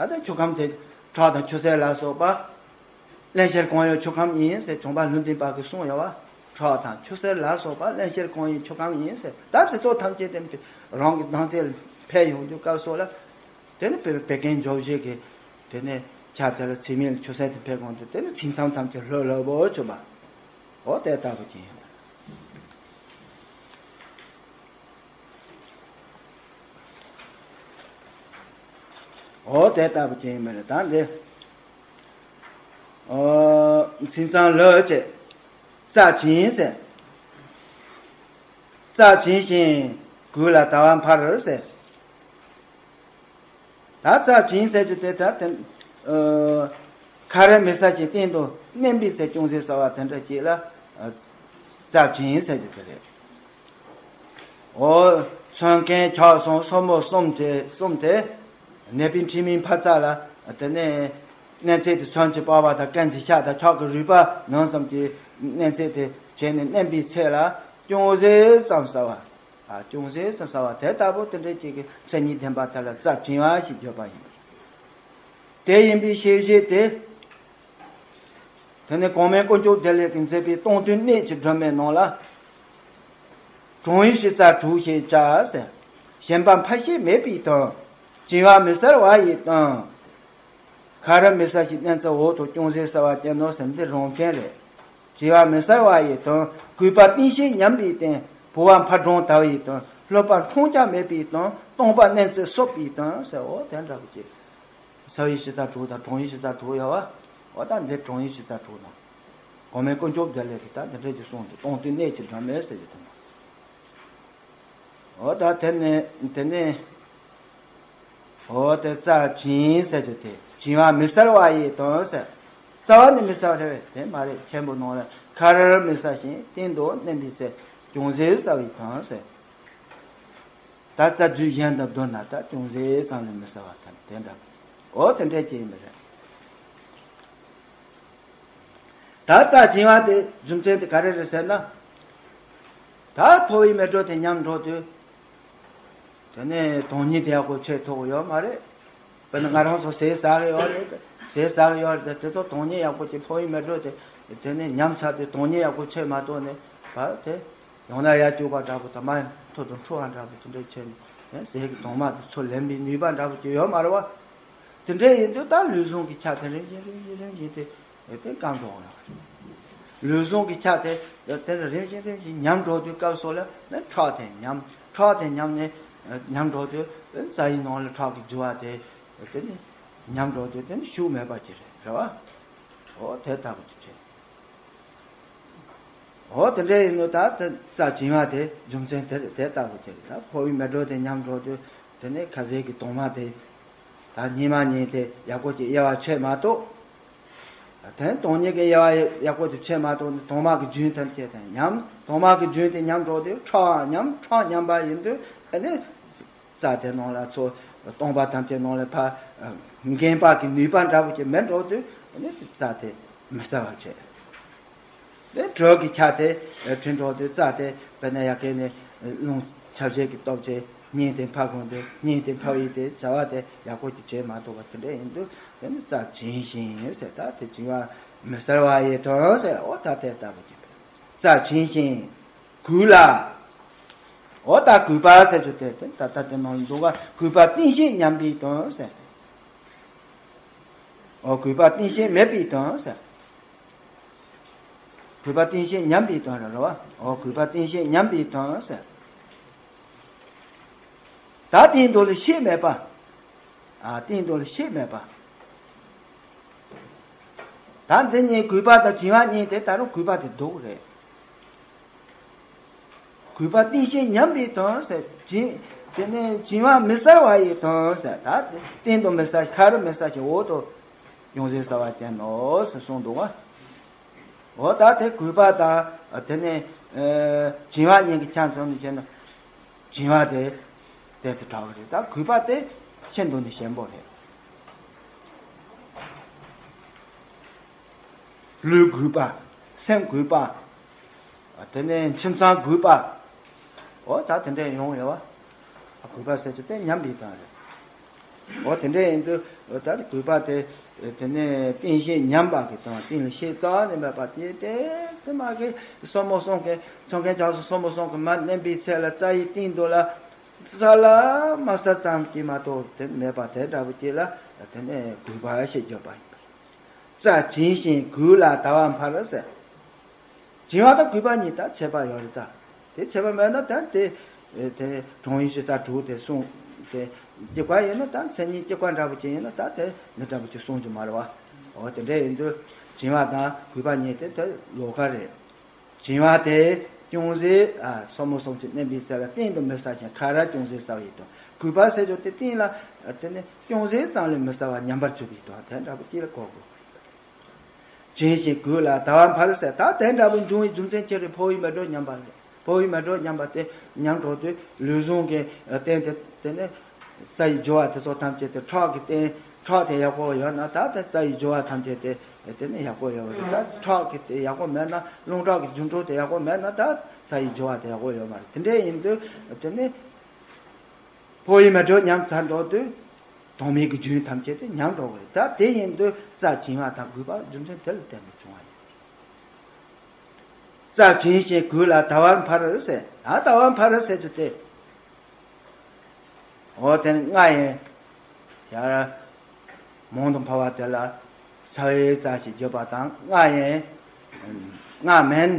ཨ་ད་ཆུ་ཁམས་དེ་ཁྲག་དང་ཆུ་སེར་ལ་སོགས་པ་རླན་གཤེར་གང་ཡོད་ཆུ་ཁམས་ཡིན་ཟེར་བྱུང་པ་ལྷུན་སྡིངས་པ་གིས་གསུངས་ཡོད་བ། ཁྲག་དང་ཆུ་སེར་ལ་སོགས་པ་རླན་གཤེར་གང་ཡོད་ཆུ་ཁམས་ཡིན་ཟེར། ད་དེ་ཚོ་ཐམས་ཅད་དེ་རང་གི་སྣང་ཚད་འཕེལ་ཡོང་དུས་སྐབས་སོགས་ལ། དེ་ནི་བད་བད་ཀན་འཇོ་བྱེད་ཀྱི་དེ་ནི་ཆ་དེ་ལ་ཚིམ་མིག་ལ་ཆུ་སེར་དེ་འཕེལ་གོང་དུ་དེ་ནི་ཚིམ་ཚང་ཐམས་ཅད་ལྷོད་ལྷོད་པོ་བྱུང་བ། འོ་དེ་ལྟ་བུ་ཅིག་ཡིན། འོ་དེ་ལྟ་བུ་ཅིག་ཡིན་པ་རེད། ད་འདི། འོ། ཚིམ་ཚང་ལྷོད་བྱེད། རྩ་བྱིང་ཟེར། རྩ་བྱིང་ཞིང་གོས་ལ་ཟླ་བ་འཕར་ཟེར། ད་རྩ་བྱིང་ཟེར་རྒྱུ་དེ་ད་དེ། ཨ། ཁ་རལ་མི་ཟ་ཞིང་སྟེང་དུ་མནན་པའི་ཚེ་ཅུང་ཟད་ཟ་བ་དེ་འདྲ་ཅིག་ལ། ཨ། རྩ་བྱིང་ཟེར་རྒྱུ་དེ་རེད། འོ། མཚོན་མཁན་ཁྱག་གསུམ་སོར་མོ་གསུམ་དེ་གསུམ་དེ། ནད་པའི་མཁྲིས་མའི་འཕར་རྩ་ལ་དེ་ནས་གནན་ཚད་དེ་མཚོན་གྱི་པགས་པ་དང་རྐན་གྱི་ཤ་དང་ཁྱག་གི་རུས་པ་ཉུང་ཙམ་གྱི་གནན་ཚད་དེ་བྱས་ནས་མནན་པའི་ཚད་ལ་ཅུང་ཟད་ཙམ་ཟ་བ། ཨ། ཅུང་ཟད་ཙམ་ཟ་བ་དེ་ལྟ་བུ་དེ་འདྲ་ཅིག་གི་མཚན་ཉིད་ལྡན་པ་དེ་ལ་རྩ་བྱིང་བ་ཞེས་བརྗོད་པ་ཡིན། དེ་ཡིན་པའི་ཤེས་བྱེད་དེ། དེ་ནས་གོང་མའི་དཀོན་མཆོག་བདེ་ལེགས་ཀྱིས་མཛད་པའི་སྟོང་ཐུན་གནད་ཀྱི་སྒྲོན་མེའི་ནང་ལ། གྲང་བའི་ཕྱི་རྩ་དྲུག་ཞེས་བྱ་ཟེར། ཞིམ་པ་འཕར་ཤས་མེད་པའི་དོན། བྱིང་བ་མི་གསལ་བ་ཡི་དོན། ཁ་རལ་མི་ཟ་ཞིང་གནན་ཚད་འོག་ཏུ་ཅུང་ཟད་ཟ་བ་ཅན་ནོ་ཟེར་འདི་རང་མཚན་རེད། བྱིང་བ་མི་གསལ་བ་ཡི་དོན། གོས་པ་བསྟེན་ཤས་ཉམས་པའི་སྟེང་། ཕོ་བ་འཕར་གྲང་ཟླ་བ་ཡི་དོན། ལྷོད་པ་འཕྲང་རྒྱག་མེད་པའི་དོན། སྟོང་པ་གནན་ཚད་གསོབ་པའི་དོན་ཟེར། འོ་དེ་འདྲ་བོ་ཅིག་ཟ་བའི་ཕྱི་རྩ་དྲུག་དང་གྲང་བའི་ཕྱི་རྩ་དྲུག་ཡོད་བ། འོ་ད་འདི་གྲང་བའི་ཕྱི་རྩ་དྲུག་དང་། གོང་མའི་དཀོན་མཆོག་བདེ་ལེགས་ཀྱིས་ད་འདི་འདྲ་ཅིག་གསུངས་ཏེ་སྟོང་ཐུན་གནད་ཀྱི་སྒྲོན་མེ་ཟེར་གྱི་དོན། འོ་ད་དེ་ནས་དེ་ནས། འོ་དེ་རྩ་བྱིང་ཟེར་རྒྱུ་དེ་བྱིང་བ་མི་གསལ་བ་ཡི་དོན་ཟེར། རྩ་བ་ནས་མི་གསལ་བ་རེད་པས། དེ་མ་རེད། མཆན་བུ་ནང་ལ་ཁ་རལ་མི་ཟ་ཞིང་སྟེང་དུ་མནན་པའི་ཚེ་ཅུང་ཟད་ཟ་བའི་དོན་ཟེར། ད་རྩ་རྒྱུད་གཞན་དང་བསྡུར་ན་ད་ཅུང་ཟད་ཙམ་ལས་མི་གསལ་བ་དང་དེ་འདྲ། འོ་དེ་འདྲ་ཅིག་ཡིན་པ་རེད། ད་རྩ་བྱིང་བ་དེ་རྒྱུ་མཚན་དེ་ག་རེ་རེད་ཟེར་ན། ད་འཕོ་བའི་མེ་དྲོད་དེ་ཉམས་འགྲོ་དུས། དེ་ནས་དོན་གཉིས་དེ་ཡག་པོ་ཆད་ཐུབ་ཡོད་མ་རེད། དཔེར་ན་ང་རང་ཚོ་ཟས་ཟ་གི་ཡོད་རེད། ཟས་ཟ་གི་ཡོད་རེད། དེ་ཚོ་དོན་གཉིས་ཡག་པོ་ཅིག་འཕོ་བའི་མེ་དྲོད་དེ་དེ་ནས་ཉམས་ཚར་དུས་དོན་གཉིས་ཡག་པོ་ཆད་མ་ཐུབ་ནས་བར་དེ། ཡང་ན་ཡར་སྐྱུག་པ་འདྲ་པོ་དང་མར་མཐོ་དུ་འཕྲོ་བ་འདྲ་པོ་དེ་འདྲ་བྱས་ནས་ཟས་ཀྱི་དྭངས་མ་དེ་ཚུར་ལེན་པའི་ནུས་པ་འདྲ་པོ་ཅིག་ཡོད་མ་རེད་བ། དེ་འདྲ་ཡིན་དུས་ད་ལུས་ཟུངས་ཀྱི་ཆ་དེ་རིམ་བཞིན་རིམ་བཞིན་རིམ་བཞིན་དེ་དེ་སྐམ་འགྲོ་བ་རེད། ལུས་ཟུངས་ཀྱི་ཆ་དེ་དེ་རིམ་བཞིན་རིམ་བཞིན་ཉམས་འགྲོ་དུས་སྐབས་སུ་ལ་ནི་ཁྲག་དེ་ཉམས། ཁྲག་དེ་ཉམས་ནས་ཉམས་འགྲོ་དུས་རྩ་ཡི་ནང་ལ་ཁྲག་གི་རྒྱུ་བ་དེ་དེ་ནི་ཉམས་འགྲོ་དུས་དེ་ནི་ཤུགས་མེད་པ་ཅིག་རེད། རེད་བ། འོ་དེ་ལྟ་བུ་དེ་བྱས། འོ་དེ་འདྲ་ཡིན་ནོ་ད་དེ་རྩ་བྱིང་བ་དེ་རྒྱུ་མཚན་དེ་རེད། དེ་ལྟ་བུ་དེ་རེད། ད་འཕོ་བའི་མེ་དྲོད་དེ་ཉམས་འགྲོ་དུས་དེ་ནས་ཁ་ཟས་ཀྱི་དྭངས་མ་དེ་ད་གཉིད་མ་གཉིད་དེ་ཡག་པོ་ཅིག་དབྱེ་བ་ཕྱེ་མ་ཐུབ། དེ་ནས་དོན་གཉིས་ཀྱི་དབྱེ་བ་ཡག་པོ་ཅིག་ཕྱེ་མ་ཐུབ་ནས་དྭངས་མ་གི་རྒྱུན་ཐམས་ཅད་དེ་ཉམས། དྭངས་མ་གི་རྒྱུན་དེ་ཉམས་འགྲོ་དུས་ཁྲག་ཉམས། ཁྲག་ཉམས་པ་ཡིན་དུས་དེ་ནས་རྩ་དེ་ནང་ལ་ཚོ་སྟོང་པ་ཐམས་ཅད་ནང་ལ་ཕར་འགེངས་པ་གི་ནུས་པ་འདྲ་པོ་ཅིག་མེད་འགྲོ་དུས་ནི་རྩ་དེ་མི་གསལ་བར་བྱེད། དེ་དྲོད་ཀྱི་ཆ་དེ་བྲི་འགྲོ་དུས་རྩ་དེ་དཔེར་ན་ཡ་གི་ནི་རླུང་ཆ་བྱད་ཀྱི་སྟོབས་ཀྱིས་གཉིད་དེ་འཕར་དགོས་དུས་གཉིད་དེ་འཕར་བའི་དེ་བྱ་བ་དེ་ཡག་པོ་ཅིག་བྱེད་མ་ཐུབ་པ་དེ་འདྲ་ཡིན་དུས་དེ་ནི་རྩ་བྱིང་ཞིང་ཟེར། ད་དེ་བྱིང་བ་མི་གསལ་བ་ཡི་དོན་ཟེར། འོ་ད་དེ་ལྟ་བུ་ཅིག་རྩ་བྱིང་ཞིང་གུད་ལ། འོ་ད་གུད་པ་ཟེར་རྒྱུ་དེ་དེ་ད་ལྟ་དེ་ནང་ལ་འདུག་ག་གུད་པ་གཏིང་ཤེས་ཉམས་པའི་དོན་ཟེར། འོ་གུད་པ་གཏིང་ཤེས་མེད་པའི་དོན་ཟེར། གུད་པ་གཏིང་ཤེས་ཉམས་པའི་དོན་རེད་བ། འོ་གུད་པ་གཏིང་ཤེས་ཉམས་པའི་དོན་ཟེར། ད་གཏིང་དུ་ལ་ཤེས་མེད་པ། ཨ་གཏིང་དུ་ལ་ཤེས་མེད་པ། ད་འདི་གཉིས་གུད་པ་དང་བྱིང་བ་གཉིས་དེ་ད་རུང་གུད་པ་དེ་སྡུག་རེད། གུད་པ་གཏིང་ཤེས་ཉམས་པའི་དོན་ཟེར། བྱིང་། དེ་ནས་བྱིང་བ་མི་གསལ་བ་ཡི་དོན་ཟེར། ད་གཏིང་དུ་མི་གསལ། ཁ་རུ་མི་གསལ་ཞིང་འོག་ཏུ་ཅུང་ཟད་གསལ་བ་ཅན་ནོ་ཟེར་གསུངས་འདུག་བ། འོ་ད་དེ་གུད་པ་དང་དེ་ནས་ཨ་བྱིང་བ་གཉིས་ཀྱི་ཆ་མཚོན་ནས་བྱས་ན། བྱིང་བ་དེ་ཏོག་ཙམ་དྲག་གི་རེད། ད་གུད་པ་དེ་ཤིན་ཏུ་ནས་ཞན་པོ་རེད། ལུས་གུད་པ། སེམས་གུད་པ། དེ་ནས་ཁྱིམ་ཚང་གུད་པ། འོ་ད་དེ་འདྲས་ཡོང་ཡོད་བ། གུད་པ་ཟེར་རྒྱུ་དེ་ཉམས་པའི་དོན་རེད། འོ་དེ་འདྲས་ཡིན་དུས་ད་གུད་པ་དེ་དེ་ནས་གཏིང་ཤེས་ཉམས་པ་གི་དོན། གཏིང་ལ་ཤེས་རྩ་བ་ནས་མེད་པ་དེ་དེ་ཚེ་མ་གི་སོར་མོ་གསུམ་གི་མཚོན་མཁན་རྒྱ་མཚོ་སོར་མོ་གསུམ་གི་མར་མནན་པའི་ཚེ་ལ་རྩ་ཡི་གཏིང་དུ་ལ་གསལ་ལ་མ་གསལ་ཙམ་གྱིས་མ་གཏོགས་དེ་མེད་པ་དེ་འདྲ་བོ་ཅིག་ལ་དེ་ནས་གུད་པ་ཞེས་བརྗོད་པ་ཡིན་པ་རེད། རྩ་བྱིང་ཞིང་གུད་ལ་ཟླ་བ་འཕར་ཟེར། བྱིང་བ་དང་གུད་པ་གཉིས་ད་ཁྱད་པར་ཡོད་རེད་ད། དེ་ཁྱད་པར་མེད་ན་ད་དེ་དེ་གྲོང་ཡུལ་ཕྱི་ས་དྲུག་དེ་གསུངས་ཏེ། གཅིག་པ་ཡིན་ན་ད་མཚན་ཉིད་གཅིག་པ་འདྲ་པོ་ཅིག་ཡིན་ན་ད་དེ་འདི་འདྲ་པོ་ཅིག་གསུང་རྒྱུ་མ་རེད་བ། འོ་དེ་འདྲ་ཡིན་དུས་བྱིང་བ་དང་གུད་པ་གཉིས་དེ་དེ་ལོགས་ཀ་རེད། བྱིང་བ་དེ་ཅུང་ཟད་ཨ་སོར་མོ་གསུམ་གྱིས་མནན་པའི་ཚེ་ལ་གཏིང་དུ་མི་གསལ་ཞིང་ཁ་ར་ཅུང་ཟད་གསལ་བའི་དོན། གུད་པ་ཟེར་རྒྱུ་དེ་གཏིང་ལ་དེ་ནི་ཅུང་ཟད་ཙམ་ལས་མི་གསལ་བ་ཉམས་པར་གྱུར་པའི་དོན་དེ་འདྲ་པོ་ཅིག་ལ་གོ་དགོས། བྱིང་ཞིང་གུད་ལ་ཟླ་བ་འཕར་ཟེར། ད་དེ་འདྲ་པོ་འབྱུང་བའི་རྒྱུ་མཚན་ཅི་རེད། འཕོ་བའི་མེ་དྲོད་ཉམས་པ་རེད། འཕོ་བའི་མེ་དྲོད་ཉམས་པ་དེ་ཉམས་འགྲོ་དུས་ལུས་ཟུངས་ཀྱི་རྟེན་དེ་དེ་ནི་རྩ་ཡི་སྦྱོར་བ་དེ་ཚོ་ཐམས་ཅད་དེ་ཁྲག་གི་རྟེན། ཁྲག་དེ་ཡག་པོ་ཡོད་ན་ད་དེ་རྩ་ཡི་སྦྱོར་བ་ཐམས་ཅད་དེ་དེ་ནི་ཡག་པོ་ཡོད་རེད། ད་ཁྲག་གི་དེ་ཡག་པོ་མེད་ན། རླུང་ཁྲག་གི་རྒྱུན་འགྲོ་དེ་ཡག་པོ་མེད་ན་ད་རྩ་ཡི་སྦྱོར་བ་དེ་ཡག་པོ་ཡོད་མ་རེད། དེ་འདྲ་ཡིན་དུས་དེ་ནི་འཕོ་བའི་མེ་དྲོད་ཉམས་ཚར་འགྲོ་དུས་དྭངས་མའི་གི་རྒྱུན་ཐམས་ཅད་དེ་ཉམས་འགྲོ་གི་རེད། ད་དེ་ཡིན་དུས་རྩ་བྱིང་བ་དང་གུད་པ་རྒྱུ་མཚན་དེ་ལ་བརྟེན་ནས་བྱུང་བ་ཡིན། རྩ་བྱིང་ཞིང་གུད་ལ་ཟླ་བ་འཕར་ཟེར། ད་ཟླ་བ་འཕར་ཟེར་རྒྱུ་དེ། འོ་དེ་ནི་སྔར་ཡན་ཡར་མང་དུ་འཕར་བ་དེ་ལ་ཚ་བའི་རྩ་ཞེས་བརྗོད་པ་དང་། སྔར་ཡན་སྔར་མན་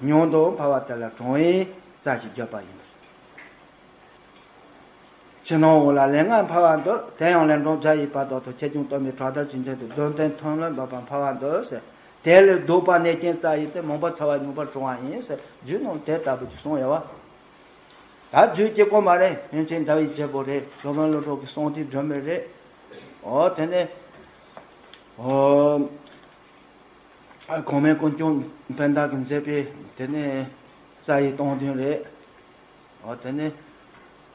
ཉུང་དུ་འཕར་བ་དེ་ལ་གྲང་བའི་རྩ་ཞེས་བརྗོད་པ་ཡིན། ཕྱི་ནང་འོག་ལ་ལན་ལྔ་འཕར་བར་འདོད། དེ་ཡང་ལན་གྲངས་བརྒྱ་ཡིས་བར་དོ་དང་། ཆེ་ཆུང་སྟོབས་མེད་ཕྲག་དར་གྱི་མཚོན་དུ། གདོན་རྟེན་མཐོན་ལ་འབབ་པ་འཕར་བར་འདོད་ཟེར། དེ་ལས་ལྡོག་པ་གནད་ཅན་རྩ་ཡིན་ཏེ། མང་པོ་ཚ་བ་ཉུང་པོར་གྲང་བ་ཡིན་ཟེར། རྒྱུད་ནང་དེ་ལྟ་བུ་ཅིག་གསུངས་ཡོད་བ། ད་རྒྱུད་གཅིག་པོ་མ་རེད། སྔོན་ཆད་ཟླ་བའི་རྒྱལ་པོ་རེད། སློབ་དཔོན་བློ་གྲོས་ཀྱི་གསུང་དེ་སྒྲོན་མེ་རེད། འོ་དེ་ནས་འོ་གོང་མའི་ཀུན་སྐྱོང་བྷནྡྷ་གིས་མཛད་པའི་དེ་ནས་རྩ་ཡི་སྟོང་དོན་རེད། འོ་དེ་ནས།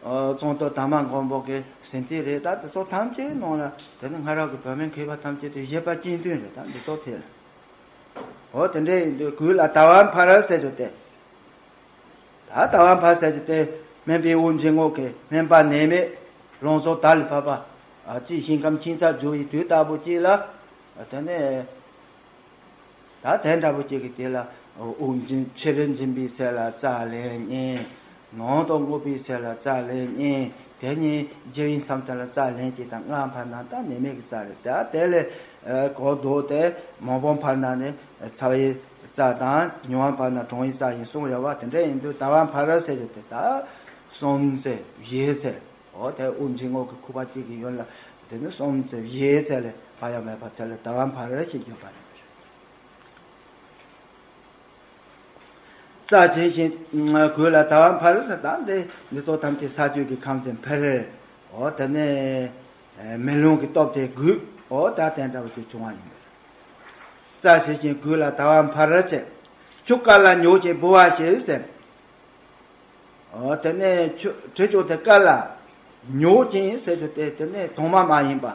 ཨོ་ཙོང་ཏོ་དར་མ་མགོན་པོ་གི་ཟིན་ཏེ་རེད། ད་དེ་ཚོ་ཐམས་ཅད་ནང་ལ་དེ་ནི་སྔ་རབས་ཀྱི་བོད་སྨན་མཁས་པ་ཐམས་ཅད་དེ་བཞེད་པ་གཅིག་མཐུན་རེད། ད་འདི་ཚོ་ཐད་ལ། ཨོ་དེ་འདྲ་ཡིན་དུས་གོས་ལ་ཟླ་བ་འཕར་ཟེར་རྒྱུ་དེ། ད་ཟླ་བ་འཕར་ཟེར་རྒྱུ་དེ་སྨན་པའི་དབུགས་འབྱིན་རྔུབ་ཀྱི་སྨན་པ་ནད་མེད་ལང་ཚོ་དར་ལ་བབས་པ། ཨ་ཅིའི་ཞིང་ཁམས་ཁྱིམ་ཚང་རྒྱུ་ཡི་དུས་ལྟ་བུ་གཅིག་ལ། ཨ་དེ་ནས། ད་དེ་འདྲ་པོ་གཅིག་གི་དེ་ལ་དབུགས་འབྱིན་ཕྱི་རུ་འབྱིན་པའི་ཚེ་ལ་རྩ་ལས་རྙེད། ནང་དུ་རྔུབ་པའི་ཚེ་ལ་རྩ་ལས་རྙེད། དེ་གཉིས་རྒྱུ་ཡི་མཚམས་དེ་ལ་རྩ་ལན་གཅིག་དང་ལྔ་འཕར་ན་ད་ནད་མེད་ཀྱི་རྩ་རེད། ད་དེ་ལས་གོ་ལྡོག་སྟེ་མང་པོ་འཕར་ན་ནི་ཚ་བའི་རྩ་དང་ཉུང་བ་འཕར་ན་གྲང་བའི་རྩ་ཡིན་གསུངས་ཡོད་པ། དེ་འདྲ་ཡིན་དུས་ཟླ་བ་འཕར་ཟེར་རྒྱུ་དེ་ད་གསུམ་ཚེ་བཞི་ཚེ། འོ་དེ་དབུགས་འབྱིན་རྔུབ་ཀྱི་ཁུག་པ་གཅིག་གི་ཡུན་ལ་དེ་ནི་གསུམ་ཚེ་བཞི་ཚེ་ལས་འཕར་ཡ་མེད་པ་དེ་ལ་ཟླ་བ་འཕར་ཞེས་བརྗོད་པ་རེད། རྩ་ཇི་བཞིན་གོས་ལ་ཟླ་བ་འཕར་ཟེར། ད་འདི་འདི་ཚོ་ཐམས་ཅད་ས་རྒྱུས་ཀྱི་ཁམས་དེ་འཕེལ། འོ་དེ་ནས་མེ་ལོང་གི་སྟོབས་དེ་རྒུད། འོ་ད་དེ་འདྲ་བ་དེ་བྱུང་བ་ཡིན་པས། རྩ་ཇི་བཞིན་གོས་ལ་ཟླ་བ་འཕར་བྱེད། ཆུ་དཀར་ལ་མྱུག་ཅིང་ལྦུ་བ་ཞིག་ཟེར། འོ་དེ་ནས་ཆུ་དྲི་ཆུ་དེ་དཀར་ལ་མྱུག་ཅིང་ཟེར་རྒྱུ་དེ་དེ་ནས་དྭངས་མ་མ་ཡིན་པ།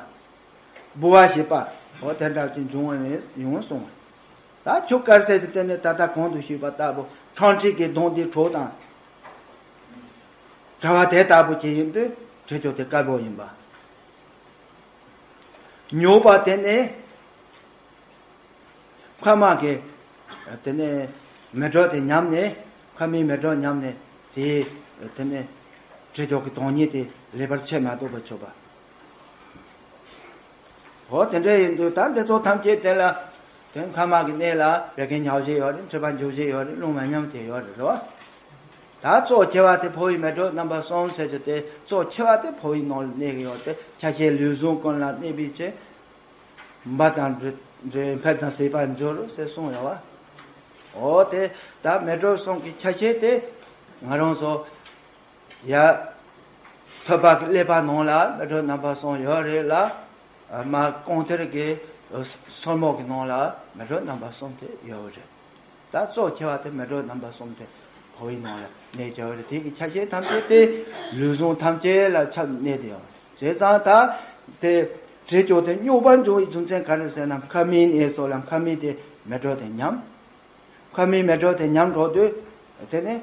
ལྦུ་བ་ཞེས་པ། འོ་དེ་འདྲ་ཅིག་འབྱུང་བ་ཡིན་གསུངས། ད་ཆུ་དཀར་ཟེར་རྒྱུ་དེ་ནི་ད་ལྟ་གོང་དུ་ཞུས་པ་ལྟ་བུ་ཁྲང་ཁྲིག་གི་མདོངས་དེ་དྲོ་དང་བྲལ་བ་དེ་ལྟ་བུ་ཅིག་ཡིན་དུས་དྲི་ཆུ་དེ་དཀར་པོ་ཡིན་པ། མྱུག་པ་དེ་ནི། མཁལ་མ་གི། དེ་ནས་མེ་དྲོད་དེ་ཉམས་ནས། མཁལ་མའི་མེ་དྲོད་ཉམས་ནས་དེ། དེ་ནས་དྲི་ཆུ་གི་དྭངས་སྙིགས་དེ་ལེགས་པར་ཕྱེ་མ་ཐུབ་པ་ཆོག་པ། འོ་དེ་འདྲ་ཡིན་དུས་ད་འདི་ཚོ་ཐམས་ཅད་དེ་ལ། དེ་མཁལ་མ་གི་གནས་ལ་བད་ཀན་ཉར་བྱེད་ཡོད་རེད། མཁྲིས་པ་འཇུ་བྱེད་ཡོད་རེད། རླུང་མ་ཉམས་དེ་ཡོད་རེད། རེད་བ། ད་གཙོ་ཆེ་བ་དེ་ཕོ་བའི་མེ་དྲོད་རྣམ་པ་གསུམ་ཟེར་རྒྱུ་དེ་གཙོ་ཆེ་བ་དེ་ཕོ་བའི་ནང་ལ་གནས་ཀྱི་ཡོད་དེ། ཆ་ཤས་ལུས་ཟུངས་ཀུན་ལ་གནས་པའི་ཕྱིར། འབར་དང་འདྲེ་འདྲེ་འཕེལ་དང་ཟད་པར་འགྱུར་ཟེར་གསུངས་ཡོད་བ། འོ་དེ་ད་མེ་དྲོད་གསུམ་གྱི་ཆ་ཤས་དེ་ང་རང་ཚོ་ཡ་ཐོད་པ་གི་ཀླད་པ་ནང་ལ་མེ་དྲོད་རྣམ་པ་གསུམ་ཡོད་རེད་ལ། མར་རྐང་མཐིལ་གྱི་སོར་མོ་གི་ནང་ལ་མེ་དྲོད་རྣམ་པ་གསུམ་དེ་ཡོད་རེད། ད་གཙོ་ཆེ་བ་དེ་མེ་དྲོད་རྣམ་པ་གསུམ་དེ་ཕོ་བའི་ནང་ལ་གནས་ཀྱི་ཡོད་རེད། དེ་གི་ཆ་ཤས་ཐམས་ཅད་དེ་ལུས་ཟུངས་ཐམས་ཅད་ལ་ཁྱབ་གནས་དེ་ཡོད་རེད། བྱས་ཙང་ད་དེ་དྲི་ཆུ་དེ་མྱུག་པར་འབྱུང་བའི་རྒྱུ་མཚན་ག་རེ་ཟེར་ན། མཁལ་མའི་གནས་སོགས་ལ་མཁལ་མའི་དེ་མེ་དྲོད་དེ་ཉམས། མཁལ་མའི་མེ་དྲོད་དེ་ཉམས་འགྲོ་དུས། དེ་ནས་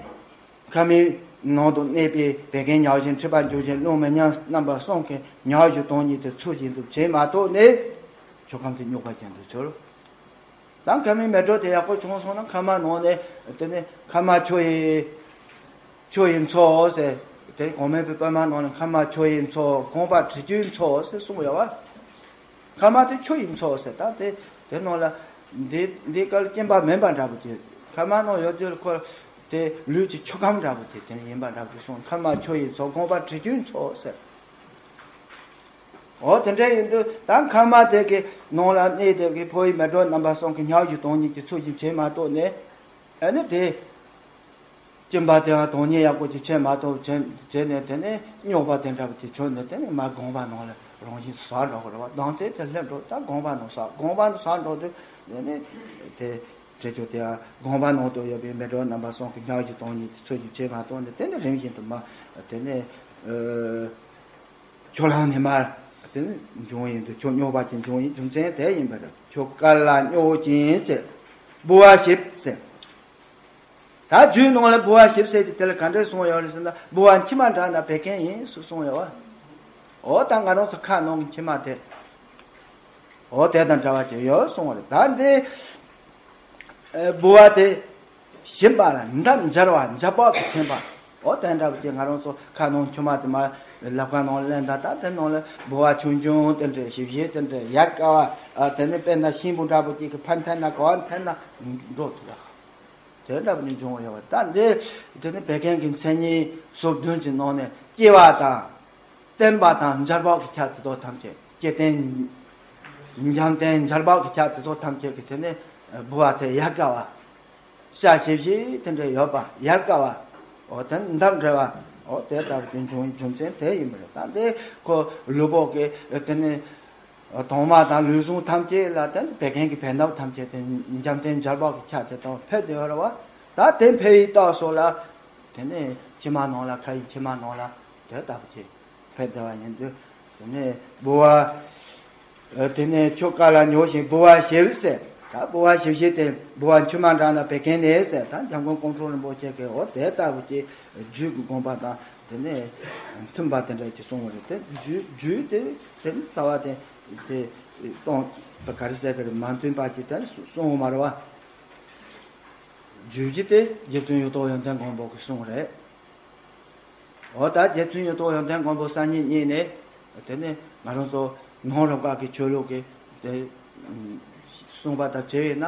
མཁལ་མའི་ནང་དུ་གནས་པའི་བད་ཀན་ཉར་བྱེད། མཁྲིས་པ་འཇུ་བྱེད། རླུང་མ་ཉམས། རྣམ་པ་གསུམ་གྱི་ཉར་རྒྱུ་དྭངས་སྙིགས་དེ་ཚུར་བྱིན་དུ་བྱེད་མ་ཐུབ་ནས་ཆུ་ཁམས་དེ་མྱུག་པ་ཅན་དུ་གྱུར། ད་མཁལ་མའི་མེ་དྲོད་དེ་ཡག་པོ་བྱུང་སོང་ན་མཁལ་མ་ནང་ནས་དེ་ནས་མཁལ་མ་ཆུ་ཡིས་ཆུ་ཡིས་འཚོ་ཟེར། དེ་གོང་སྨན་པའི་པད་མ་ནང་ནས་མཁལ་མ་ཆུ་ཡིས་འཚོ། རྐང་པ་དྲི་ཆུས་འཚོ་ཟེར་གསུངས་ཡོད་བ། མཁལ་མ་དེ་ཆུ་ཡིས་འཚོ་ཟེར། ད་དེ་དེ་ནང་ལ་འདི་འདི་ག་ལ་གཅིན་པ་མིན་པ་འདྲ་པོ་དེ། མཁལ་མ་ནང་ཡོད་དུས་ཁོ་དེ་ལུས་ཀྱི་ཆུ་ཁམས་འདྲ་པོ་དེ་དེ་ཡིན་པ་འདྲ་པོ་གསུངས། མཁལ་མ་ཆུ་ཡིས་འཚོ། རྐང་པ་དྲི་ཆུས་འཚོ་ཟེར། འོ་དེ་འདྲ་ཡིན་དུས་ད་མཁལ་མ་དེ་གི་ནང་ལ་གནས་དེ་གི་ཕོ་བའི་མེ་དྲོད་རྣམ་པ་གསུམ་གྱི་ཉར་རྒྱུ་དྭངས་སྙིགས་ཀྱི་ཚུལ་གྱིས་བྱེད་མ་ཐུབ་ནས། ཨ་ནི་དེ་གཅིན་པ་དེའང་དྭངས་སྙིགས་ཡག་པོ་ཅིག་བྱེད་མ་ཐུབ་བྱས་བྱས་ནས། དེ་ནས་རྙོག་པ་དེ་འདྲ་པོ་ཅིག་བྱུང་ནས། དེ་ནས་མར་རྐང་པ་ནང་ལ་རང་བཞིན་ཟག་འགྲོ་གི་རེད་བ། ལྡང་ཚད་དེ་སླེབས་འགྲོ། ད་རྐང་པ་ནང་ཟག་རྐང་པ་ནང་ཟག་འགྲོ་དུས་དེ་ནས་དེ་དྲི་ཆུ་དེའང་རྐང་པ་ནང་དུ་ཡོད་པའི་མེ་དྲོད་རྣམ་པ་གསུམ་གྱི་ཉར་རྒྱུ་དྭངས་སྙིགས་དེ་ཚུལ་གྱིས་བྱེད་མ་ཐུབ་ནས། དེ་ནས་རིམ་བཞིན་དུ་མར་དེ་ནས་ཨ། ཆུ་ལྷག་ནས་མར་དེ་ནས་འབྱུང་ཡིན་དུས། ཆུ་རྙོག་པ་ཅན་འབྱུང་བའི་རྒྱུ་མཚན་དེ་ཡིན་པ་རེད། ཆུ་དཀར་ལ་མྱུག་ཅིང་ཅེས་ལྦུ་བ་ཞིག་ཟེར། ད་རྒྱུད་ནང་ལ་ལྦུ་བ་ཞིག་ཟེར་གྱི་དེ་ལ་ག་འདྲས་གསུངས་ཡོད་རེད་ཟེར་ན། ལྦུ་བ་མཆིལ་མ་འདྲ་ན་བད་ཀན་ཡིན་ཟེར་གསུངས་ཡོད་བ། འོ་ད་ང་རང་ཚོ་ཁ་ནང་གི་མཆིལ་མ་དེ། འོ་དེ་དང་འདྲ་བ་ཅིག་ཡོད་གསུངས་པ་རེད། ད་འདི་ལྦུ་བ་དེ་ཞིམ་པ་ལ་འདབ་འབྱར་བ་འབྱར་བག་གིས་ཁེངས་པ། འོ་དེ་འདྲ་བ་ཅིག་ང་རང་ཚོ་ཁ་ནང་མཆིལ་མ་དེ་མར་ལག་པ་ནང་ལེན་ད། ད་དེ་ནང་ལ་ལྦུ་བ་ཆུང་ཆུང་དེ་འདྲ་ཞིབ་ཞིབ་དེ་འདྲ་ཡལ་ག་བ། ཨ་དེ་ནི་དཔེར་ན་ཤིང་བུ་འདྲ་པོ་ཅིག་གི་ཕར་འཐེན་ན་ག་བ་འཐེན་ན་འགྲོ་ཐུབ་པ། དེ་འདྲ་པོ་ནི་འབྱུང་བ་ཡོད་པ། ད་འདི་དེ་ནི་བད་ཀན་གྱི་མཚན་ཉིད་སོ་བདུན་གྱི་ནང་ནས་སྐྱེ་བ་དང་། བརྟན་པ་དང་འབྱར་བག་གི་ཆ་དེ་ཚོ་ཐམས་ཅད། སྐྱེ་ལྡན། འཇམ་ལྡན་འབྱར་བག་གི་ཆ་དེ་ཚོ་ཐམས་ཅད་ཀྱི་དེ་ནི་ལྦུ་བ་དེ་ཡལ་ག་བ། ཤ་ཞིབ་ཞིབ་དེ་འདྲ་ཡོད་པ། ཡལ་ག་བ། འོ་དེ་འདབ་འབྲེལ་བ། འོ་དེ་ལྟར་དུ་འབྱུང་བའི་རྒྱུ་མཚན་དེ་ཡིན་པ་རེད། ད་འདི་ཁོ་ལུས་པོ་གི་དེ་ནི་དྭངས་མ་དང་ལུས་ཟུངས་ཐམས་ཅད་ལ་དེ་ནི་བད་ཀན་གྱི་བད་འདབ་ཐམས་ཅད་དེ་འཇམ་ལྡན་འབྱར་བག་གི་ཆ་དེ་དང་འཕེལ་བསྡད་ཡོད་རེད་བ། ད་དེ་འཕེལ་བའི་རྟགས་སོགས་ལ་དེ་ནི་མཆིལ་མ་ནང་ལ། ཁ་ཡི་མཆིལ་མ་ནང་ལ། དེ་ལྟ་བུ་ཅིག་ཕེབས་བསྡད་པ་ཡིན་དུས། དེ་ནས་ལྦུ་བ། དེ་ནས་ཁྱོད་བཀའ་ལ་ཉོན་ཅིག་ལྦུ་བ་ཞེས་ཟེར། ད་ལྦུ་བ་ཞེས་བྱས་ཏེ་ལྦུ་བ་མཆི་མ་འདྲ་ན་བད་ཀན་ནས་ཟེར། ད་འཇམ་མགོན་ཀོང་སྤྲུལ་རིན་པོ་ཆེ་གིས་འོ་དེ་ལྟ་བུ་ཅིག་རྒྱུད་ཀྱི་དགོངས་པ་དང་དེ་ནས་མཐུན་པ་དེ་འདྲ་ཅིག་གསུངས་པ་རེད། དེ་རྒྱུད་རྒྱུད་དེ་དེ་ནི་རྩ་བ་དེ་དེ་གཏོང་ག་རེ་ཟེར་གི་རེད། མ་མཐུན་པ་ཅིག་དེ་གསུངས་པ་མ་རེད་བ། རྒྱུད་ཀྱི་དེ་རྗེ་བཙུན་ཡོད་དོ་ཡོན་ཏན་མགོན་པོ་གི་གསུང་རེད། འོ་ད་རྗེ་བཙུན་ཡོད་དོ་ཡོན་ཏན་མགོན་པོ་སང་ཉིན་གཉིས་ནས་དེ་ནས་ང་རང་ཚོ་ནང་རབ་དགའ་གི་ཆོས་ལུགས་ཀྱི་དེ་གསུངས་པ་དང་བྲལ་བས་ན།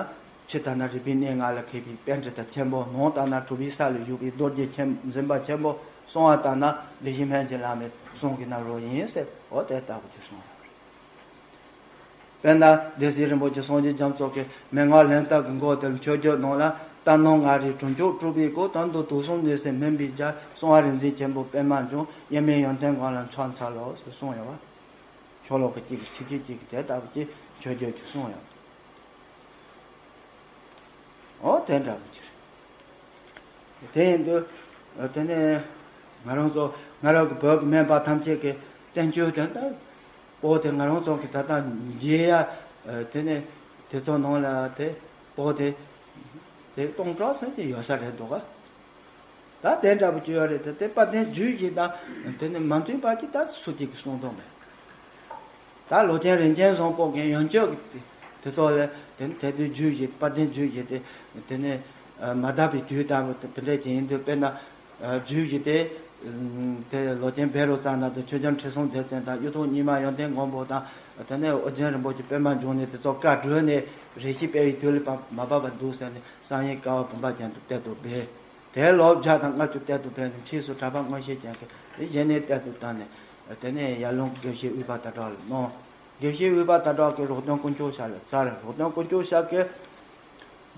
ཕྱི་ལྟར་ན་རིག་པའི་གནས་ལྔ་ལ་མཁས་པའི་པཎྜི་ཏ་ཆེན་པོ། ནང་ལྟར་ན་གྲུབ་པའི་ས་ལ་བཞུགས་པའི་རྡོ་རྗེ་ཆེན་འཛིན་པ་ཆེན་པོ། གསང་བ་ལྟར་ན་ལེགས་བཤད་སྨན་གྱི་བླ་མའི་གསུང་གི་རྣམ་རོལ་ཡིན་ཟེར། འོ་དེ་ལྟ་བུ་ཅིག་གསུངས་ཡོད་རེད། དཔེར་ན་སྡེ་སྲིད་རིན་པོ་ཆེ་སངས་རྒྱས་རྒྱ་མཚོ་གི་མན་ངག་ལན་གྲངས་ཀྱི་མགོ་དེར་མཆོད་བརྗོད་ནང་ལ། རྟ་ནོར་ལྔ་རིགས་གྲུབ་མཆོག་སྤྲུལ་པའི་སྐུ། དོན་དུ་དུག་གསུམ་ནད་སེལ་སྨན་པའི་རྒྱལ། གསང་བ་རིག་འཛིན་ཆེན་པོ་པདྨ་འབྱུང་། དབྱེར་མེད་ཡོན་ཏན་གང་ལ་ཕྱག་འཚལ་ལོ་ཟེར་གསུངས་ཡོད་པ། ཤོ་ལོ་ཀ་གཅིག་གི་ཚིགས་བཅད་གཅིག་གིས་དེ་ལྟ་བུ་ཅིག་མཆོད་བརྗོད་ཅིག་གསུངས་ཡོད། འོ་དེ་འདྲ་བོ་ཅིག་རེད། དེ་ཡིན་དུས་དེ་ནས་ང་རང་ཚོ་སྔ་རབས་ཀྱི་བོད་ཀྱི་སྨན་པ་ཐམས་ཅད་ཀྱི་བསྟན་བཅོས་དེ་ལྟར་པོ་དེ་ང་རང་ཚོ་གི་ད་ལྟ་མཇལ་ཡ། དེ་ནས་དེ་ཚོ་ནང་ལ་དེ་པོ་དེ་དེ་སྟོང་ཕྲག་ཙམ་ཅིག་ཡོད་ས་རེད་འདུག་ག་ད་དེ་འདྲ་བོ་ཅིག་ཡོད་རེད། དེ་དེ་དཔལ་ལྡན་རྒྱུད་བཞི་དང་དེ་ནས་མ་མཐུན་པ་ཅིག་ད་སུ་གཅིག་གིས་གསུངས་དོན་མེད། ད་ལོ་ཆེན་རིན་ཆེན་བཟང་པོ་གི་ཡོན་ཆབ་ཀྱི་དེ་ཚོ་ལ་དེ་ནི་དེ་དུས་རྒྱུད་བཞི་དཔལ་ལྡན་རྒྱུད་བཞི་དེ་དེ་ནི་མ་དག་པའི་དུས་ལྟ་བུ་དེ་འདྲ་ཅིག་ཡིན་དུས། དཔེར་ན་རྒྱུད་བཞི་དེ་དེ་ལོ་ཆེན་བཻ་རོ་ཙ་ན་དང་ཆོས་རྒྱལ་ཁྲི་སྲོང་ལྡེ་བཙན་དང་གཡུ་ཐོག་རྙིང་མ་ཡོན་ཏན་མགོན་པོ་དང་། དེ་ནས་ཨོ་རྒྱན་རིན་པོ་ཆེ་པདྨ་འབྱུང་གནས་དེ་ཚོ་བཀའ་བགྲོས་ནས་རེ་ཞིག་སྤེལ་བའི་དུས་ལ་མ་བབས་པ་འདུག་ཟེར་ནས་བསམ་ཡས་ཀ་བ་བུམ་པ་ཅན་དུ་གཏེར་དུ་སྦས། དེ་ལོ་བརྒྱ་དང་ལྔ་བཅུ་གཏེར་དུ་སྦས་ནས་ཕྱིས་སུ་གྲགས་པ་མངོན་ཤེས་ཅན་གྱིས་དེ་གཞི་ནས་གཏེར་དུ་བཏོན་ནས། དེ་ནས་ཡར་ཀླུང་དགེ་བཤེས་དབུས་པ་དྭ་ལྡན་ལ་གནང་། དགེ་བཤེས་དབུས་པ་དྭ་ལྡན་གྱིས་རོགས་དོན་དཀོན་མཆོག་ཞབས་ལ་སྩལ། རོགས་དོན་དཀོན་མཆོག་ཞབས་ཀྱིས་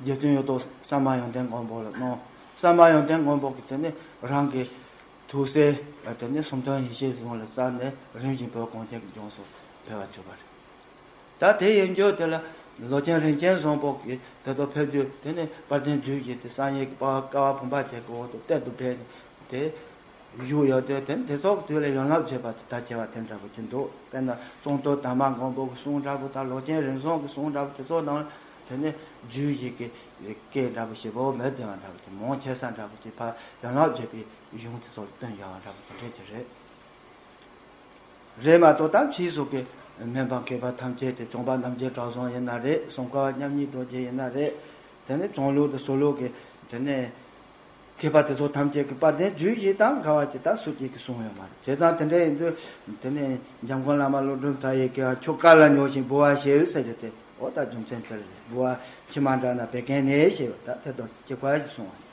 རྗེ་བཙུན་ཡོད་དོ་ས་མ་ཡོན་ཏན་མགོན་པོ་ལ་གནང་། ས་མ་ཡོན་ཏན་མགོན་པོ་གིས་དེ་ནས་རང་གི་ཐུགས་སྲས་དེ་ནས་སུམ་སྟོན་ཡེ་ཤེས་གཟུངས་ལ་སྩལ་ནས་རིམ་བཞིན་བོད་གངས་ཅན་གྱི་ལྗོངས་སུ་ཕེབས་པར་གྱུར་པ་རེད། ད་དེ་ཡིན་རྒྱུ་དེ་ལ་ལོ་ཆེན་རིན་ཆེན་བཟང་པོ་གིས་དེ་ཚོ་ཕེབས་རྒྱུ་དེ་ནི་དཔལ་ལྡན་རྒྱུད་བཞི་དེ་བསམ་ཡས་ཀྱི་པ་ཀ་བ་བུམ་པ་ཅན་གྱི་འོག་ཏུ་གཏེར་དུ་སྦས་ནས་དེ་བཞུགས་ཡོད་དུས། དེ་ནི་དེ་ཚོ་གི་དུས་ལ་ཡན་ལག་བརྒྱད་པ་དེ་དར་ཁྱབ་པ་དེ་འདྲ་པོ་ཅིག་འདུག་དཔེར་ན་གཙང་སྟོད་དར་མ་མགོན་པོ་གི་གསུང་འདྲ་པོ་དང་ལོ་ཆེན་རིན་བཟང་གི་གསུང་འདྲ་པོ་དེ་ཚོ་ནང་དེ་ནི་རྒྱུད་བཞི་གི་སྐད་འདྲ་པོ་ཞེ་པོ་མི་ལྡན་པ་འདྲ་པོ་ཅིག་མང་ཆེ་ས་འདྲ་པོ་ཅིག་ཕར་ཡན་ལག་བརྒྱད་པའི་གཞུང་དེ་ཚོ་ལ་བསྟུན་ཡོད་པ་འདྲ་པོ་དེ་འདྲ་ཅིག་རེད། རེད་མ་གཏོགས་ད་ཕྱིས་སུ་གི་སྨན་པ་མཁས་པ་ཐམས་ཅད་དེ་བྱམས་པ་རྣམ་རྒྱལ་གྲགས་བཟང་ཡིན་ན་རེད། ཙོང་ཁ་པ་མཉམ་ཉིད་རྡོ་རྗེ་ཡིན་ན་རེད། དེ་ནས་བྱང་ལུགས་དང་ཟུར་ལུགས་ཀྱི་དེ་ནས་མཁས་པ་དེ་ཚོ་ཐམས་ཅད་ཀྱིས་དཔལ་ལྡན་རྒྱུད་བཞི་དང་འགལ་བ་ཅིག་ད་སུ་གཅིག་གིས་གསུངས་ཡོད་མ་རེད། བྱས་ཙང་དེ་འདྲ་ཡིན་དུས་དེ་ནས་འཇམ་མགོན་བླ་མ་ཀླུ་སྒྲུབ་མཐའ་ཡས་ཀྱིས་ཁྱོད་བཀའ་ལ་ཉོན་ཅིག་ལྦུ་བ་ཞེས་ཟེར་རྒྱུ་དེ། འོ་ད་རྒྱུ་མཚན་དེ་རེད། ལྦུ་བ་མཆི་མ་འདྲ་ན་བད་ཀན་ནས་ཞེས་པ་ད་དེ་དང་གཅིག་པ་ཞིག་གསུངས་པ་རེད།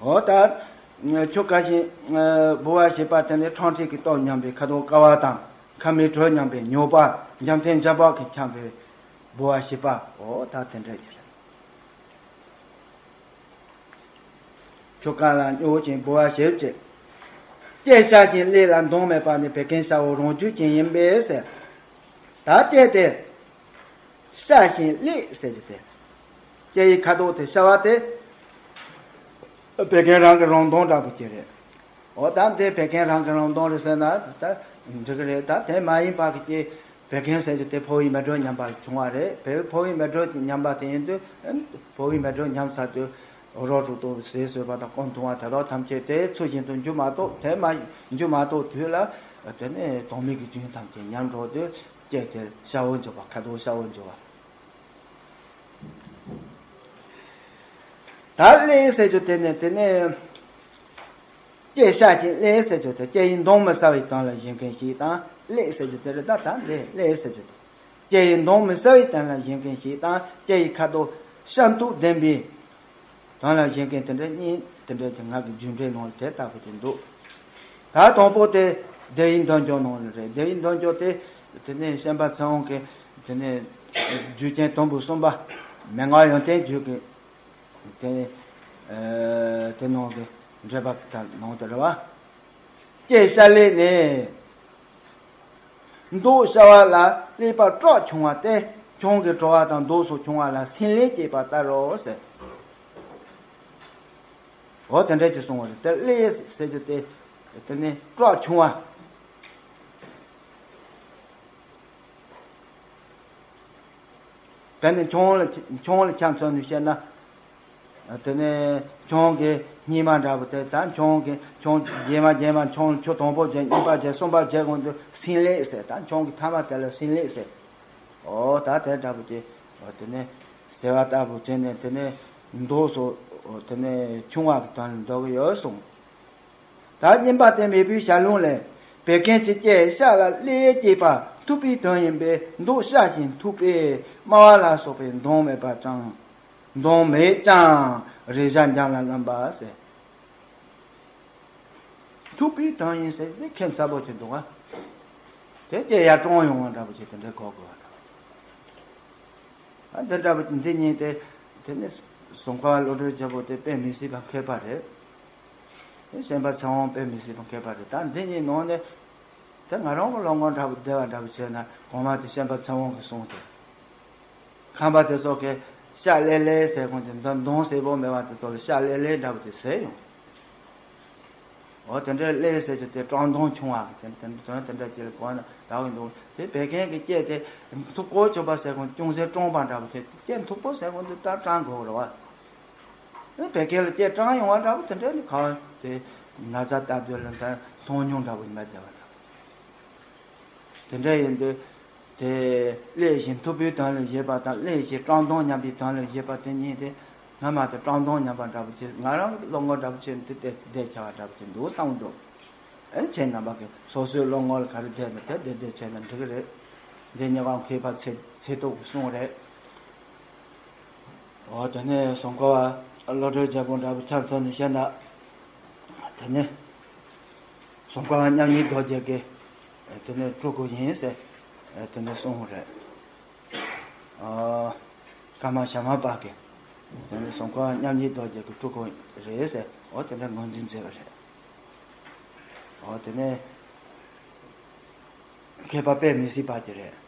འོ་ད་ཆུ་ཁ་ཤིང་ལྦུ་བ་ཞེས་པ་དེ་ནི་ཁྲག་མཁྲིས་ཀྱི་སྟོབས་ཉམས་པའི་ཁ་དོག་དཀར་བ་དང་། ཁ་མིག་དྲོད་ཉམས་པའི་མྱོས་པ། འཇམ་ཐིང་འཇམ་བག་གིས་འཁྱམས་པའི་ལྦུ་བ་ཞེས་པ། འོ་ད་དེ་འདྲ་ཅིག་རེད། ཆུ་ཁ་ལ་སྨྱོ་ཞིང་ལྦུ་བ་ཞེས་བྱེད། ལྕེ་སྲ་ཞིང་ལེགས་ལ་མདོག་མེད་པ་ནི་བད་ཀན་སྲ་བོ་རང་རྒྱུད་ཅན་ཡིན་པས་ཟེར། ད་ལྕེ་དེ་སྲ་ཞིང་ལེགས་ཟེར་རྒྱུ་དེ། ལྕེ་ཡི་ཁ་དོག་དེ་སྲ་བ་དེ་བད་ཀན་རང་གི་རང་མདངས་འདྲ་པོ་ཅིག་རེད། འོ་ད་འདི་བད་ཀན་རང་གི་རང་མདངས་རེད་ཟེར་ན་ད་འགྲིག་གི་རེད། ད་དེ་མ་ཡིན་པ་གི་ལྕེ་བད་ཀན་ཟེར་རྒྱུ་དེ་ཕོ་བའི་མེ་དྲོད་ཉམས་པ་བྱུང་བ་རེད། བོད་ཕོ་བའི་མེ་དྲོད་ཉམས་པ་དེ་ཡིན་དུས་ཕོ་བའི་མེ་དྲོད་ཉམས་ཚར་དུས་རོ་དྲུག་ཏུ་ཟས་ཟོས་པ་དང་རྐང་འཐུང་བ་དེ་དག་ཐམས་ཅད་དེ་ཚུལ་བཞིན་དུ་འཇུ་མ་གཏོགས། དེ་མ་འཇུ་མ་གཏོགས་དུས་ལ་དེ་ནས་དྭངས་མའི་གི་རྒྱུན་ཐམས་ཅད་ཉམས་འགྲོ་དུས་ལྕེ་དེ་སྲ་བོ་འགྱུར་བ། ཁ་དོག་སྲ་བོ་འགྱུར་བ། ད་ལེགས་ཟེར་རྒྱུ་དེ་ནས་དེ་ནས་ལྕེ་སྲ་ཞིང་ལེགས་ཟེར་རྒྱུ་དེ་ལྕེ་ཡི་མདངས་མི་གསལ་བའི་དོན་ལ་བཞེད་མཁན་ཞིག་དང་། ལེགས་ཟེར་རྒྱུ་དེ་རེད། ད་ད་ལེགས་ལེགས་ཟེར་རྒྱུ་དེ་ལྕེ་ཡི་མདངས་མི་གསལ་བའི་དོན་ལ་བཞེད་མཁན་ཞིག་དང་། ལྕེ་ཡི་ཁ་དོག་སྲ་མདོག་ལྡན་པའི་དོན་ལ་བཞེད་མཁན་དེ་འདྲ་གཉིས། དེ་འདྲ་གྱི་ང་གི་རྒྱུད་འགྲེལ་ནང་ལ་དེ་ལྟ་བུ་དེ་འདུག་ད་དང་པོ་དེ་སྡེ་བའི་འདོན་སྦྱོར་ནང་ལ་རེད། སྡེ་བའི་འདོན་སྦྱོར་དེ་དེ་ནས་བཤད་པ་ཚེ་དབང་གིས་དེ་ནས་རྒྱུད་ཆེན་དུམ་བུ་གསུམ་པ་མན་ངག་ཡོན་ཏན་རྒྱུད་ཀྱི་དེ་ཨ་དེ་ནང་གི་འགྲེལ་པ་དང་ནང་དུ་རེད་བ། ལྕེ་སྲ་ལེགས་ནི། མདོག་སྲ་བ་ལ་ཀླད་པ་བཀྲག་ཆུང་བ་སྟེ། ཆང་གིས་བྲོ་བ་དང་མདོག་སོགས་ཆུང་བ་ལ་སྲིན་ལས་སྐྱེས་པ་ལྟར་རོ་ཟེར། འོ་དེ་འདྲ་ཅིག་གསུངས་པ་རེད། དེ་ཀླད་ཟེར་རྒྱུ་དེ་དེ་ནི་སྐྲག་ཆུང་བ། དེ་ནི་ཆང་ལ་ཆང་ལ་ཆ་མཚོན་ནས་བཤད་ན། དེ་ནས་ཆང་གི་སྙེ་མ་འདྲ་པོ་དེ་ད་ཆང་གི་ཆང་རྗེས་མ་རྗེས་མ་ཆང་ཆུ་དང་པོ་བརྒྱབ། གཉིས་པ་བརྒྱབ། གསུམ་པ་བརྒྱབ་གོང་དུ་སྲིན་ལས་ཟེར། ད་ཆང་གི་ཐ་མ་དེ་ལ་སྲིན་ལས་ཟེར། འོ་ད་དེ་འདྲ་པོ་དེ་འོ་དེ་ནས་ཟེར་བ་ལྟ་བུ་བྱས་ནས་དེ་ནས་མདོག་སོགས་འོ་དེ་ནས་ཆུང་བ་གི་དོན་ལ་འདོགས་ཀྱི་ཡོད་གསུངས། ད་བསྙེན་པ་དེ་མེད་པའི་ཞལ་ལུང་ལས། བད་ཀན་གྱི་སྐྱེ་ཤ་ལ་ཀླད་སྐྱེས་པ་མཐུག་པའི་དོན་ཡིན་པས། མདོག་ཤ་བཞིན་མཐུག་པས་སྨྲ་བ་ལ་སོགས་པས་མདངས་མེད་པ་ཀྱང་། མདངས་མེད་ཀྱང་རེག་བྱ་འཇམ་ལ་རྣམ་པ་ཟེར། མཐུག་པའི་དོན་ཡིན་ཟེར་དེ་ཁྱད་མཚར་པོ་ཅིག་འདུག་ག་དེ་སྐྱེ་ཡར་སྐྲངས་ཡོང་བ་འདྲ་པོ་ཅིག་དེ་འདྲའི་གོ་དགོས་པ་འདྲ། ཨ་འདི་འདྲ་པོ་འདི་གཉིས་དེ་དེ་ནི་ཟུར་མཁར་བློ་གྲོས་རྒྱལ་པོ་དེ་དཔེ་མི་སྲིད་པ་མཁས་པ་རེད། དེ་ཤན་པ་ཚེ་དབང་དཔེ་མི་སྲིད་པ་མཁས་པ་རེད། ད་འདི་གཉིས་ནང་ནས་དེ་ང་རང་གི་བློ་ངོར་འདྲ་པོ་བདེ་བ་འདྲ་པོ་བྱས་ན་གོང་མ་དེ་ཤན་པ་ཚེ་དབང་གི་གསུང་དེ། ཁམས་པ་དེ་ཚོ་གིས་ཤ་ཀླད་ཀླད་ཟེར་གོང་དེ་མདོག་མདོག་གསལ་པོ་མེད་པ་དེ་ཚོ་ལ་ཤ་ཀླད་ཀླད་འདྲ་པོ་དེ་ཟེར་ཡོང་། འོ་དེ་འདྲའི་ཀླད་ཟེར་རྒྱུ་དེ་སྐྲངས་མདངས་ཆུང་བ་དེ་དེ་དོན་དེ་འདྲ་ཅིག་ལ་གོ་ན་ཡག་གི་འདུག་དེ་བད་ཀན་གྱི་སྐྱེ་དེ་མཐུག་པོ་བྱུག་པ་ཟེར་གོང་ཅུང་ཟད་སྐྲངས་པ་འདྲ་པོ་དེ་སྐྱེ་མཐུག་པོ་ཟེར་གོང་དེ་ལྟར་སྐྲངས་དགོས་རེད་བ། དེ་བད་ཀན་ལ་སྐྱེ་སྐྲངས་ཡོང་བ་འདྲ་པོ་དེ་འདྲ་ནི་གང་དེ་ན་ཚ་ལྟ་དུས་ལ་ད་མཐོང་མྱོང་འདྲ་པོ་ཡིན་པ་བདེ་བ་འདྲ་པོ། དེ་འདྲ་ཡིན་དུས། དེ་ཀླད་བཞིན་མཐུག་པོའི་དོན་ལ་བཞེད་པ་དང་ཀླད་བཞིན་སྐྲངས་མདངས་མཉམ་པའི་དོན་ལ་བཞེད་པ་དེ་གཉིས་དེ་སྔ་མ་དེ་སྐྲངས་མདངས་མཉམ་པ་འདྲ་པོ་བྱས། ང་རང་གི་བློ་ངོར་འདྲ་པོ་བྱས་ནས་དེ་བསྡད་བསྡད་བྱ་བ་འདྲ་པོ་བྱས་འདུག་བསམ་འདུག་ཨེ་ཁྱེད་རྣམ་པ་གི་སོ་སོའི་བློ་ངོར་ག་རེ་བསྡད་ན་དེ་བསྡད་བསྡད་བྱས་ན་འགྲིག་གི་རེད། འདི་གཉིས་ཀ་མཁས་པ་ཚད་ཚད་ཐུབ་ཀྱི་གསུང་རེད། འོ་དེ་ནས་ཟུར་མཁར་བ་བློ་གྲོས་རྒྱལ་པོ་འདྲ་པོ་ཆ་མཚོན་ནས་བཤད་ན། དེ་ནས་ཟུར་མཁར་བ་མཉམ་ཉིད་རྡོ་རྗེ་གི་དེ་ནས་སྤྲུལ་སྐུ་ཡིན་ཟེར་དེ་ནས་གསུངས་པ་རེད། ཨ། ཀརྨ་ཞྭ་དམར་པ་གི་དེ་ནས་ཟུར་མཁར་བ་མཉམ་ཉིད་རྡོ་རྗེ་གི་སྤྲུལ་སྐུ་རེད་ཟེར་འོ་དེ་འདྲ་ངོས་འཛིན་མཛད་པ་རེད། འོ་དེ་ནས་མཁས་པ་དཔེ་མི་སྲིད་པ་དེ་རེད།